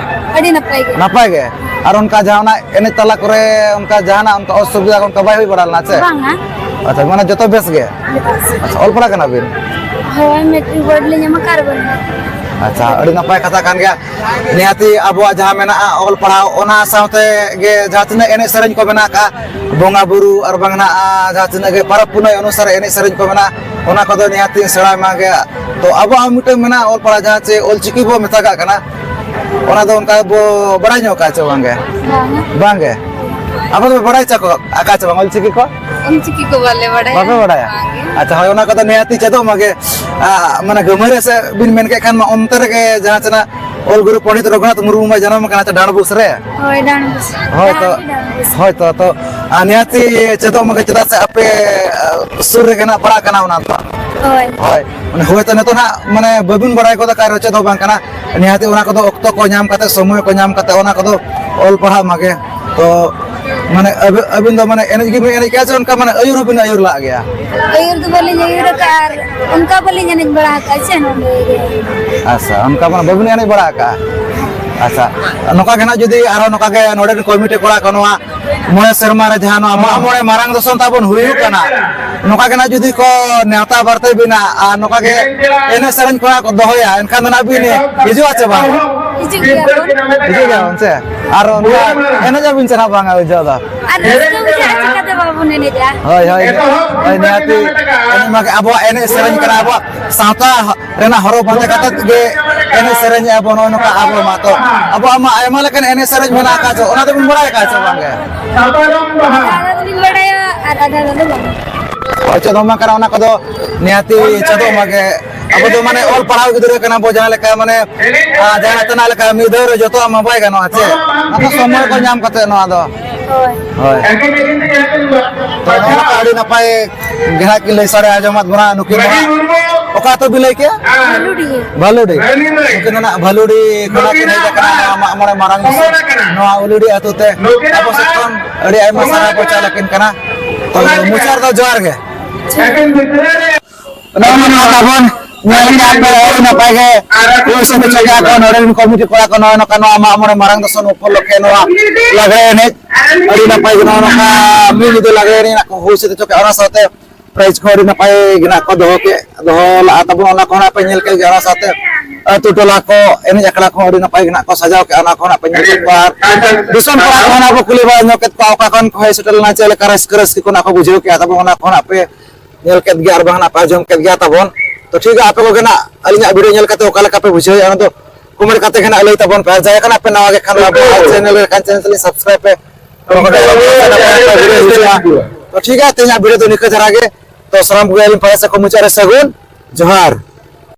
ᱟᱹᱰᱤ ᱱᱟᱯᱟᱭ ᱜᱮ᱾ ᱱᱟᱯᱟᱭ ᱜᱮ? ᱟᱨ ᱚᱱᱠᱟ ᱡᱟᱦᱟᱸ ᱚᱱᱟ ᱮᱱᱮᱡ ᱛᱟᱞᱟ ᱠᱚᱨᱮ ᱚᱱᱠᱟ ᱡᱟᱦᱟᱱᱟᱜ ᱚᱱᱠᱟ ᱚᱥᱩᱵᱤᱫᱷᱟ ᱚᱱᱠᱟ ᱵᱟᱭ ᱦᱩᱭ ᱵᱟᱲᱟ ᱞᱮᱱᱟ ᱪᱮ? ᱵᱟᱝᱟ᱾ ᱟᱪᱪᱷᱟ, ᱢᱟᱱᱮ ᱡᱚᱛᱚ ᱵᱮᱥ ᱜᱮ? ᱵᱮᱥ᱾ ᱟᱪᱪᱷᱟ, ᱚᱞ ᱯᱟᱲᱦᱟᱜ ᱠᱟᱱᱟ ᱵᱤᱱ? ᱦᱳᱭ, ᱢᱮᱴᱨᱤᱠ ᱵᱳᱨᱰ ᱞᱤᱧ ᱮᱢ ᱟᱠᱟᱫ ᱨᱮ ᱵᱟᱹᱱᱩᱜ᱾ ᱟᱪᱪᱷᱟ, ᱟᱹᱰᱤ ᱱᱟᱯᱟᱭ ᱠᱟᱛᱷᱟ ᱠᱟᱱ ᱜᱮᱭᱟ᱾ ᱱᱤᱦᱟᱹᱛᱤ ᱟᱵᱚᱣᱟᱜ ᱡᱟᱦᱟᱸ ᱢᱮᱱᱟᱜᱼᱟ ᱚᱞ ᱯᱟᱲᱦᱟᱣ, ᱚᱱᱟ ᱥᱟᱶᱛᱮ ᱜᱮ ᱡᱟᱦᱟᱸ ᱛᱤᱱᱟᱹᱜ ᱮᱱᱮᱡ ᱥᱮᱨᱮᱧ ᱠᱚ ᱢᱮᱱᱟᱜ ᱟᱠᱟᱫᱼᱟ, ᱵᱚᱸᱜᱟ ᱵᱩᱨᱩ ᱟᱨ ᱵᱟᱝ ᱱᱟᱜᱼᱟ ᱡᱟᱦᱟᱸ ᱛᱤᱱᱟᱹᱜ ᱜᱮ ᱯᱚᱨᱚᱵᱽ ᱯᱩᱱᱟᱹᱭ ᱚᱱᱩᱥᱟᱨᱮ ᱮᱱᱮᱡ ᱥᱮᱨᱮᱧ ᱠᱚ ᱢᱮᱱᱟᱜᱼᱟ, ᱚᱱᱟ ᱠᱚᱫᱚ ᱱᱤᱦᱟᱹᱛᱤ ᱥᱮᱬᱟᱭ ᱢᱟ ᱜᱮ᱾ ᱛᱚ ᱟᱵᱚᱣᱟᱜ ᱦᱚᱸ ᱢᱤᱫᱴᱟᱝ ᱢᱮᱱᱟᱜᱼᱟ ᱚᱞ ᱯᱟᱲᱦᱟᱣ, ᱡᱟᱦᱟᱸ ᱪᱮ ᱚᱞᱪᱤᱠᱤ ᱵᱚ ᱢᱮᱛᱟᱜᱟᱜ ᱠᱟᱱᱟ, ᱚᱱᱟ ᱫᱚ ᱚᱱᱠᱟ ᱵᱚ ᱵᱟᱲᱟᱭ ᱧᱚᱜ ᱠᱟᱜᱼᱟ ᱪᱮ ᱵᱟᱝ ᱜᱮ? ᱵᱟᱝᱟ᱾ ᱵᱟᱝ ᱜᱮ? ᱟᱯᱮ ᱫᱚᱯᱮ ᱵᱟᱲᱟᱭ ᱪᱮ ᱠᱚ, ᱟᱠᱟᱫ ᱪᱮ ᱵᱟᱝ ᱚᱞᱪᱤᱠᱤ ᱠᱚ? ᱚᱞᱪᱤᱠᱤ ᱠᱚ ᱵᱟᱞᱮ ᱵᱟᱲᱟᱭᱟ᱾ ᱵᱟᱯᱮ ᱵᱟᱲᱟᱭᱟ? ᱵᱟᱝ ᱜᱮ᱾ ᱟᱪᱪᱷᱟ, ᱦᱳᱭ, ᱚᱱᱟ ᱠᱚᱫᱚ ᱱᱤᱦᱟᱹᱛᱤ ᱪᱮᱫᱚᱜ ᱢᱟᱜᱮ᱾ ᱟ, ᱢᱟᱱᱮ ᱜᱟᱹᱢᱟᱹᱨ ᱨᱮ ᱥᱮ ᱵᱤᱱ ᱢᱮᱱ ᱠᱮᱫ ᱠᱷᱟᱱ ᱢᱟ ᱚᱱᱛᱮ ᱨᱮᱜᱮ ᱡᱟᱦᱟᱸ ᱪᱮᱱᱟᱜ ᱚᱞ ᱜᱩᱨᱩ ᱯᱚᱱᱰᱤᱛ ᱨᱚᱜᱷᱩᱱᱟᱛᱷ ᱢᱩᱨᱢᱩ ᱢᱟ ᱡᱟᱱᱟᱢ ᱟᱠᱟᱱᱟ ᱪᱮ ᱰᱟᱸᱰᱵᱩᱥ ᱨᱮ? ᱦᱳᱭ, ᱰᱟᱸᱰᱵᱩᱥ᱾ ᱦᱳᱭ ᱛᱚ, ᱰᱟᱸᱰᱵᱩᱥ᱾ ᱦᱳᱭ ᱛᱚ, ᱛᱚ, ᱟ, ᱱᱤᱦᱟᱹᱛᱤ ᱪᱮᱫᱚᱜ ᱢᱟᱜᱮ, ᱪᱮᱫᱟᱜ ᱥᱮ ᱟᱯᱮ, ᱟ, ᱥᱩᱨ ᱨᱮᱜᱮ ᱱᱟᱜ ᱯᱟᱲᱟᱜ ᱠᱟᱱᱟ ᱚᱱᱟ ᱫᱚ᱾ ᱦᱳᱭ᱾ ᱦᱳᱭ, ᱢᱟᱱᱮ ᱦᱳᱭ ᱛᱚ ᱱᱤᱛᱚᱜ ᱱᱟᱜ ᱢᱟᱱᱮ ᱵᱟᱹᱵᱤᱱ ᱵᱟᱲᱟᱭ ᱜᱚᱫ ᱟᱠᱟᱫ ᱨᱮᱦᱚᱸ ᱪᱮᱫ ᱦᱚᱸ ᱵᱟᱝ ᱠᱟᱱᱟ᱾ ᱱᱤᱦᱟᱹᱛᱤ ᱚᱱᱟ ᱠᱚᱫᱚ ᱚᱠᱛᱚ ᱠᱚ ᱧᱟᱢ ᱠᱟᱛᱮ, ᱥᱚᱢᱚᱭ ᱠᱚ ᱧᱟᱢ ᱠᱟᱛᱮ ᱚᱱᱟ ᱠᱚᱫᱚ ᱚᱞ ᱯᱟᱲᱦᱟᱜ ᱢᱟᱜᱮ᱾ ᱛᱚ ᱢᱟᱱᱮ ᱟᱹᱵᱤ-, ᱟᱹᱵᱤᱱ ᱫᱚ ᱢᱟᱱᱮ ᱮᱱᱮᱡ ᱜᱮᱵᱤᱱ ᱮᱱᱮᱡ ᱠᱟᱜᱼᱟ ᱥᱮ ᱚᱱᱠᱟ ᱢᱟᱱᱮ ᱟᱹᱭᱩᱨ ᱦᱚᱸᱵᱤᱱ ᱟᱹᱭᱩᱨ ᱞᱟᱜ ᱜᱮᱭᱟ? ᱟᱹᱭᱩᱨ ᱫᱚ ᱵᱟᱹᱞᱤᱧ ᱟᱹᱭᱩᱨ ᱟᱠᱟᱫᱼᱟ ᱟᱨ ᱚᱱᱠᱟ ᱵᱟᱹᱞᱤᱧ ᱮᱱᱮᱡ ᱵᱟᱲᱟ ᱟᱠᱟᱫᱼᱟ ᱥᱮ ᱱᱚᱰᱮ ᱜᱮ᱾ ᱟᱪᱪᱷᱟ, ᱚᱱᱠᱟ ᱢᱟᱱᱮ ᱵᱟᱹᱵᱤᱱ ᱮᱱᱮᱡ ᱵᱟᱲᱟ ᱟᱠᱟᱫᱼᱟ? ᱟᱪᱪᱷᱟ, ᱱᱚᱝᱠᱟ ᱜᱮ ᱱᱟᱜ ᱡᱩᱫᱤ ᱟᱨᱦᱚᱸ ᱱᱚᱝᱠᱟ ᱜᱮ ᱱᱚᱰᱮ ᱨᱮᱱ ᱠᱚᱢᱤᱴᱤ ᱠᱚᱲᱟ ᱠᱚ ᱱᱚᱣᱟ ᱢᱚᱬᱮ ᱥᱮᱨᱢᱟ ᱨᱮ ᱡᱟᱦᱟᱸ ᱱᱚᱣᱟ ᱢᱟᱜ ᱢᱚᱬᱮ ᱢᱟᱨᱟᱝ ᱫᱚᱥᱚᱱ ᱛᱟᱵᱚᱱ ᱦᱩᱭᱩᱜ ᱠᱟᱱᱟ, ᱱᱚᱝᱠᱟ ᱜᱮ ᱱᱟᱜ ᱡᱩᱫᱤ ᱠᱚ ᱱᱮᱣᱛᱟ ᱵᱟᱨᱛᱮ ᱵᱤᱱᱟ ᱟᱨ ᱱᱚᱝᱠᱟ ᱜᱮ ᱮᱱᱮᱡ ᱥᱮᱨᱮᱧ ᱠᱚ ᱱᱟᱜ ᱠᱚ ᱫᱚᱦᱚᱭᱟ, ᱮᱱᱠᱷᱟᱱ ᱫᱚ ᱱᱟᱜ ᱵᱤᱱ ᱦᱤᱡᱩᱜᱼᱟ ᱪᱮ ᱵᱟᱝ? ᱦᱤᱡᱩᱜ ᱜᱮᱭᱟ ᱵᱚᱱ᱾ ᱦᱤᱡᱩᱜ ᱜᱮᱭᱟ ᱵᱚᱱ ᱥᱮ? ᱟᱨ ᱚᱱᱠᱟ ᱮᱱᱮᱡ ᱟᱵᱤᱱ ᱪᱮ ᱱᱟᱜ ᱵᱟᱝᱟ ᱩᱱ ᱡᱚᱦᱚᱜ ᱫᱚ? ᱟᱨ ᱨᱟᱹᱥᱠᱟᱹ ᱵᱩᱡᱷᱟᱹᱜᱼᱟ, ᱪᱤᱠᱟᱹᱛᱮ ᱵᱟᱵᱚᱱ ᱮᱱᱮᱡᱼᱟ? ᱦᱳᱭ, ᱦᱳᱭ, ᱦᱳᱭ, ᱱᱤᱦᱟᱹᱛᱤ ᱮᱱᱮᱡ ᱢᱟ ᱟᱵᱚᱣᱟᱜ ᱮᱱᱮᱡ ᱥᱮᱨᱮᱧ ᱠᱟᱱᱟ, ᱟᱵᱚᱣᱟᱜ ᱥᱟᱶᱛᱟ ᱨᱮᱱᱟᱜ ᱦᱚᱨᱚᱜ ᱵᱟᱸᱫᱮ ᱠᱟᱛᱮ ᱜᱮ ᱮᱱᱮᱡ ᱥᱮᱨᱮᱧ ᱟᱵᱚ ᱱᱚᱜᱼᱚᱭ ᱱᱚᱝᱠᱟ ᱟᱵᱚ ᱢᱟ᱾ ᱛᱚ ᱟᱵᱚᱣᱟᱜ ᱢᱟ ᱟᱭᱢᱟ ᱞᱮᱠᱟᱱ ᱮᱱᱮᱡ ᱥᱮᱨᱮᱧ ᱢᱮᱱᱟᱜ ᱟᱠᱟᱫ ᱪᱚ, ᱚᱱᱟ ᱫᱚᱵᱚᱱ ᱵᱟᱲᱟᱭ ᱟᱠᱟᱫ ᱪᱚ ᱵᱟᱝᱜᱮ? ᱟᱫᱷᱟ ᱫᱚᱞᱤᱧ ᱵᱟᱲᱟᱭᱟ ᱟᱨ ᱟᱫᱷᱟ ᱫᱚ ᱵᱟᱝ᱾ ᱦᱳᱭ, ᱪᱮᱫ ᱦᱚᱸ ᱵᱟᱝ ᱠᱟᱱᱟ, ᱚᱱᱟ ᱠᱚᱫᱚ ᱱᱤᱦᱟᱹᱛᱤ ᱪᱮᱫᱚᱜ ᱢᱟ ᱜᱮ᱾ ᱟᱵᱚ ᱫᱚ ᱢᱟᱱᱮ ᱚᱞ ᱯᱟᱲᱦᱟᱣ ᱜᱤᱫᱽᱨᱟᱹ ᱠᱟᱱᱟ ᱵᱚ, ᱡᱟᱦᱟᱸ ᱞᱮᱠᱟ ᱢᱟᱱᱮ, ᱟᱨ ᱡᱟᱦᱟᱸ ᱛᱮᱱᱟᱜ ᱞᱮᱠᱟ ᱢᱤᱫ ᱫᱷᱟᱣ ᱨᱮ ᱡᱚᱛᱚᱣᱟᱜ ᱢᱟ ᱵᱟᱭ ᱜᱟᱱᱚᱜᱼᱟ ᱪᱮ, ᱚᱱᱟ ᱥᱚᱢᱚᱭ ᱠᱚ ᱧᱟᱢ ᱠᱟᱛᱮ ᱱᱚᱣᱟ ᱫᱚ᱾ ᱦᱳᱭ᱾ ᱦᱳᱭ᱾ ᱛᱚ ᱱᱚᱣᱟ ᱟᱹᱰᱤ ᱱᱟᱯᱟᱭ ᱜᱮ ᱦᱟᱸᱜ ᱠᱤᱱ ᱞᱟᱹᱭ ᱥᱟᱰᱮ ᱟᱸᱡᱚᱢᱟᱫ ᱵᱚᱱᱟ ᱱᱩᱠᱤᱱ ᱫᱚ ᱦᱟᱸᱜ᱾ ᱚᱠᱟ ᱟᱹᱛᱩ ᱵᱤᱱ ᱞᱟᱹᱭ ᱠᱮᱜᱼᱟ? ᱵᱷᱟᱞᱩᱰᱤ᱾ ᱵᱷᱟᱞᱩᱰᱤ᱾ ᱱᱩᱠᱤᱱ ᱫᱚ ᱦᱟᱸᱜ ᱵᱷᱟᱞᱩᱰᱤ ᱠᱷᱚᱱᱟᱜ ᱠᱤᱱ ᱦᱮᱡ ᱟᱠᱟᱱᱟ ᱢᱟᱜ ᱢᱚᱬᱮ ᱢᱟᱨᱟᱝ ᱫᱤᱥᱚᱢ᱾ ᱱᱚᱣᱟ ᱩᱞᱩᱰᱤ ᱟᱹᱛᱩ ᱛᱮ ᱟᱵᱚ ᱥᱮᱫ ᱠᱷᱚᱱ ᱟᱹᱰᱤ ᱟᱭᱢᱟ ᱥᱟᱨᱦᱟᱣ ᱠᱚ ᱪᱟᱞ ᱟᱹᱠᱤᱱ ᱠᱟᱱᱟ᱾ ᱛᱚ ᱢᱩᱪᱟᱹᱫ ᱫᱚ ᱡᱚᱦᱟᱨ ᱜᱮ᱾ ᱱᱚᱜᱼᱚᱭ ᱱᱚᱣᱟ ᱛᱟᱵᱚᱱ ᱧᱮᱞ ᱠᱮᱜᱼᱟ ᱯᱮ, ᱟᱹᱰᱤ ᱱᱟᱯᱟᱭ ᱜᱮ ᱦᱩᱭ ᱥᱟᱹᱛ ᱦᱚᱪᱚ ᱠᱮᱜᱼᱟ ᱠᱚ ᱱᱚᱰᱮ ᱨᱮᱱ ᱠᱚᱢᱤᱴᱤ ᱠᱚᱲᱟ ᱠᱚ᱾ ᱱᱚᱜᱼᱚᱭ ᱱᱚᱝᱠᱟ ᱱᱚᱣᱟ ᱢᱟᱜ ᱢᱚᱬᱮ ᱢᱟᱨᱟᱝ ᱫᱚᱥᱚᱱ ᱩᱯᱚᱞᱚᱠᱠᱷᱮ ᱱᱚᱣᱟ ᱞᱟᱜᱽᱲᱮ ᱮᱱᱮᱡ ᱟᱹᱰᱤ ᱱᱟᱯᱟᱭ ᱜᱮ ᱱᱚᱜᱼᱚᱭ ᱱᱚᱝᱠᱟ ᱢᱤᱫ ᱧᱤᱫᱟᱹ ᱞᱟᱜᱽᱲᱮ ᱮᱱᱮᱡ ᱨᱮᱱᱟᱜ ᱠᱚ ᱦᱩᱭ ᱥᱟᱹᱛ ᱦᱚᱪᱚ ᱠᱮᱜᱼᱟ᱾ ᱚᱱᱟ ᱥᱟᱶᱛᱮ ᱯᱨᱟᱭᱤᱡᱽ ᱠᱚ ᱟᱹᱰᱤ ᱱᱟᱯᱟᱭ ᱜᱮ ᱱᱟᱜ ᱠᱚ ᱫᱚᱦᱚ ᱠᱮᱫ, ᱫᱚᱦᱚ ᱞᱟᱜᱼᱟ ᱛᱟᱵᱚᱱ᱾ ᱚᱱᱟ ᱠᱚ ᱱᱟᱜ ᱯᱮ ᱧᱮᱞ ᱠᱮᱫ ᱜᱮᱭᱟ᱾ ᱚᱱᱟ ᱥᱟᱶᱛᱮ ᱟᱹᱛᱩ ᱴᱚᱞᱟ ᱠᱚ ᱮᱱᱮᱡ ᱟᱠᱷᱲᱟ ᱠᱚᱦᱚᱸ ᱟᱹᱰᱤ ᱱᱟᱯᱟᱭ ᱜᱮ ᱱᱟᱜ ᱠᱚ ᱥᱟᱡᱟᱣ ᱠᱮᱜᱼᱟ᱾ ᱚᱱᱟ ᱠᱚ ᱱᱟᱜ ᱯᱮ ᱧᱮᱞ ᱠᱮᱫ ᱠᱚᱣᱟ᱾ ᱟᱨ ᱫᱤᱥᱚᱢ ᱯᱟᱲᱟ ᱠᱚᱦᱚᱸ ᱱᱟᱜ ᱵᱚ ᱠᱩᱞᱤ ᱵᱟᱲᱟ ᱧᱚᱜ ᱠᱮᱫ ᱠᱚᱣᱟ, ᱚᱠᱟ ᱠᱷᱚᱱ ᱠᱚ ᱦᱮᱡ ᱥᱮᱴᱮᱨ ᱞᱮᱱᱟ, ᱪᱮᱫ ᱞᱮᱠᱟ ᱨᱟᱹᱥᱠᱟᱹ ᱨᱟᱹᱥᱠᱤ ᱠᱚ ᱱᱟᱜ ᱠᱚ ᱵᱩᱡᱷᱟᱹᱣ ᱠᱮᱜᱼᱟ ᱛᱟᱵᱚᱱ᱾ ᱚᱱᱟ ᱠᱚ ᱱᱟᱜ ᱯᱮ ᱧᱮᱞ ᱠᱮᱫ ᱜᱮᱭᱟ ᱟᱨ ᱵᱟᱝ ᱱᱟᱜ ᱯᱮ ᱟᱸᱡᱚᱢ ᱠᱮᱫ ᱜᱮᱭᱟ ᱛᱟᱵᱚᱱ᱾ ᱛᱚ ᱴᱷᱤᱠ ᱜᱮᱭᱟ, ᱟᱯᱮ ᱠᱚᱜᱮ ᱱᱟᱜ ᱟᱹᱞᱤᱧᱟᱜ ᱵᱷᱤᱰᱤᱭᱳ ᱧᱮᱞ ᱠᱟᱛᱮ ᱚᱠᱟ ᱞᱮᱠᱟ ᱯᱮ ᱵᱩᱡᱷᱟᱹᱣᱮᱫᱼᱟ, ᱚᱱᱟ ᱫᱚ ᱠᱚᱢᱮᱱᱴ ᱠᱟᱛᱮ ᱜᱮ ᱱᱟᱜ ᱞᱟᱹᱭ ᱛᱟᱵᱚᱱ ᱯᱮ᱾ ᱟᱨ ᱡᱟᱦᱟᱸᱭ ᱠᱟᱱᱟ ᱯᱮ ᱱᱟᱣᱟ ᱜᱮ ᱠᱷᱟᱱ ᱫᱚ ᱟᱵᱚ ᱪᱮᱱᱮᱞ ᱨᱮ ᱠᱷᱟᱱ ᱪᱮᱱᱮᱞ ᱛᱟᱹᱞᱤᱧ ᱥᱟᱵᱥᱠᱨᱟᱭᱤᱵ ᱯᱮ᱾ ᱛᱚ ᱴᱷᱤᱠ ᱜᱮᱭᱟ, ᱛᱮᱦᱮᱧᱟᱜ ᱵᱷᱤᱰᱤᱭᱳ ᱫᱚ ᱱᱤᱝᱠᱟᱹ ᱫᱷᱟᱨᱟ ᱜᱮ᱾ ᱛᱚ ᱥᱟᱱᱟᱢ ᱠᱚᱜᱮ ᱟᱹᱞᱤᱧ ᱯᱟᱦᱴᱟ ᱥᱮᱫ ᱠᱷᱚᱱ ᱢᱩᱪᱟᱹᱫ ᱨᱮ ᱥᱟᱹᱜᱩᱱ ᱡᱚᱦᱟᱨ᱾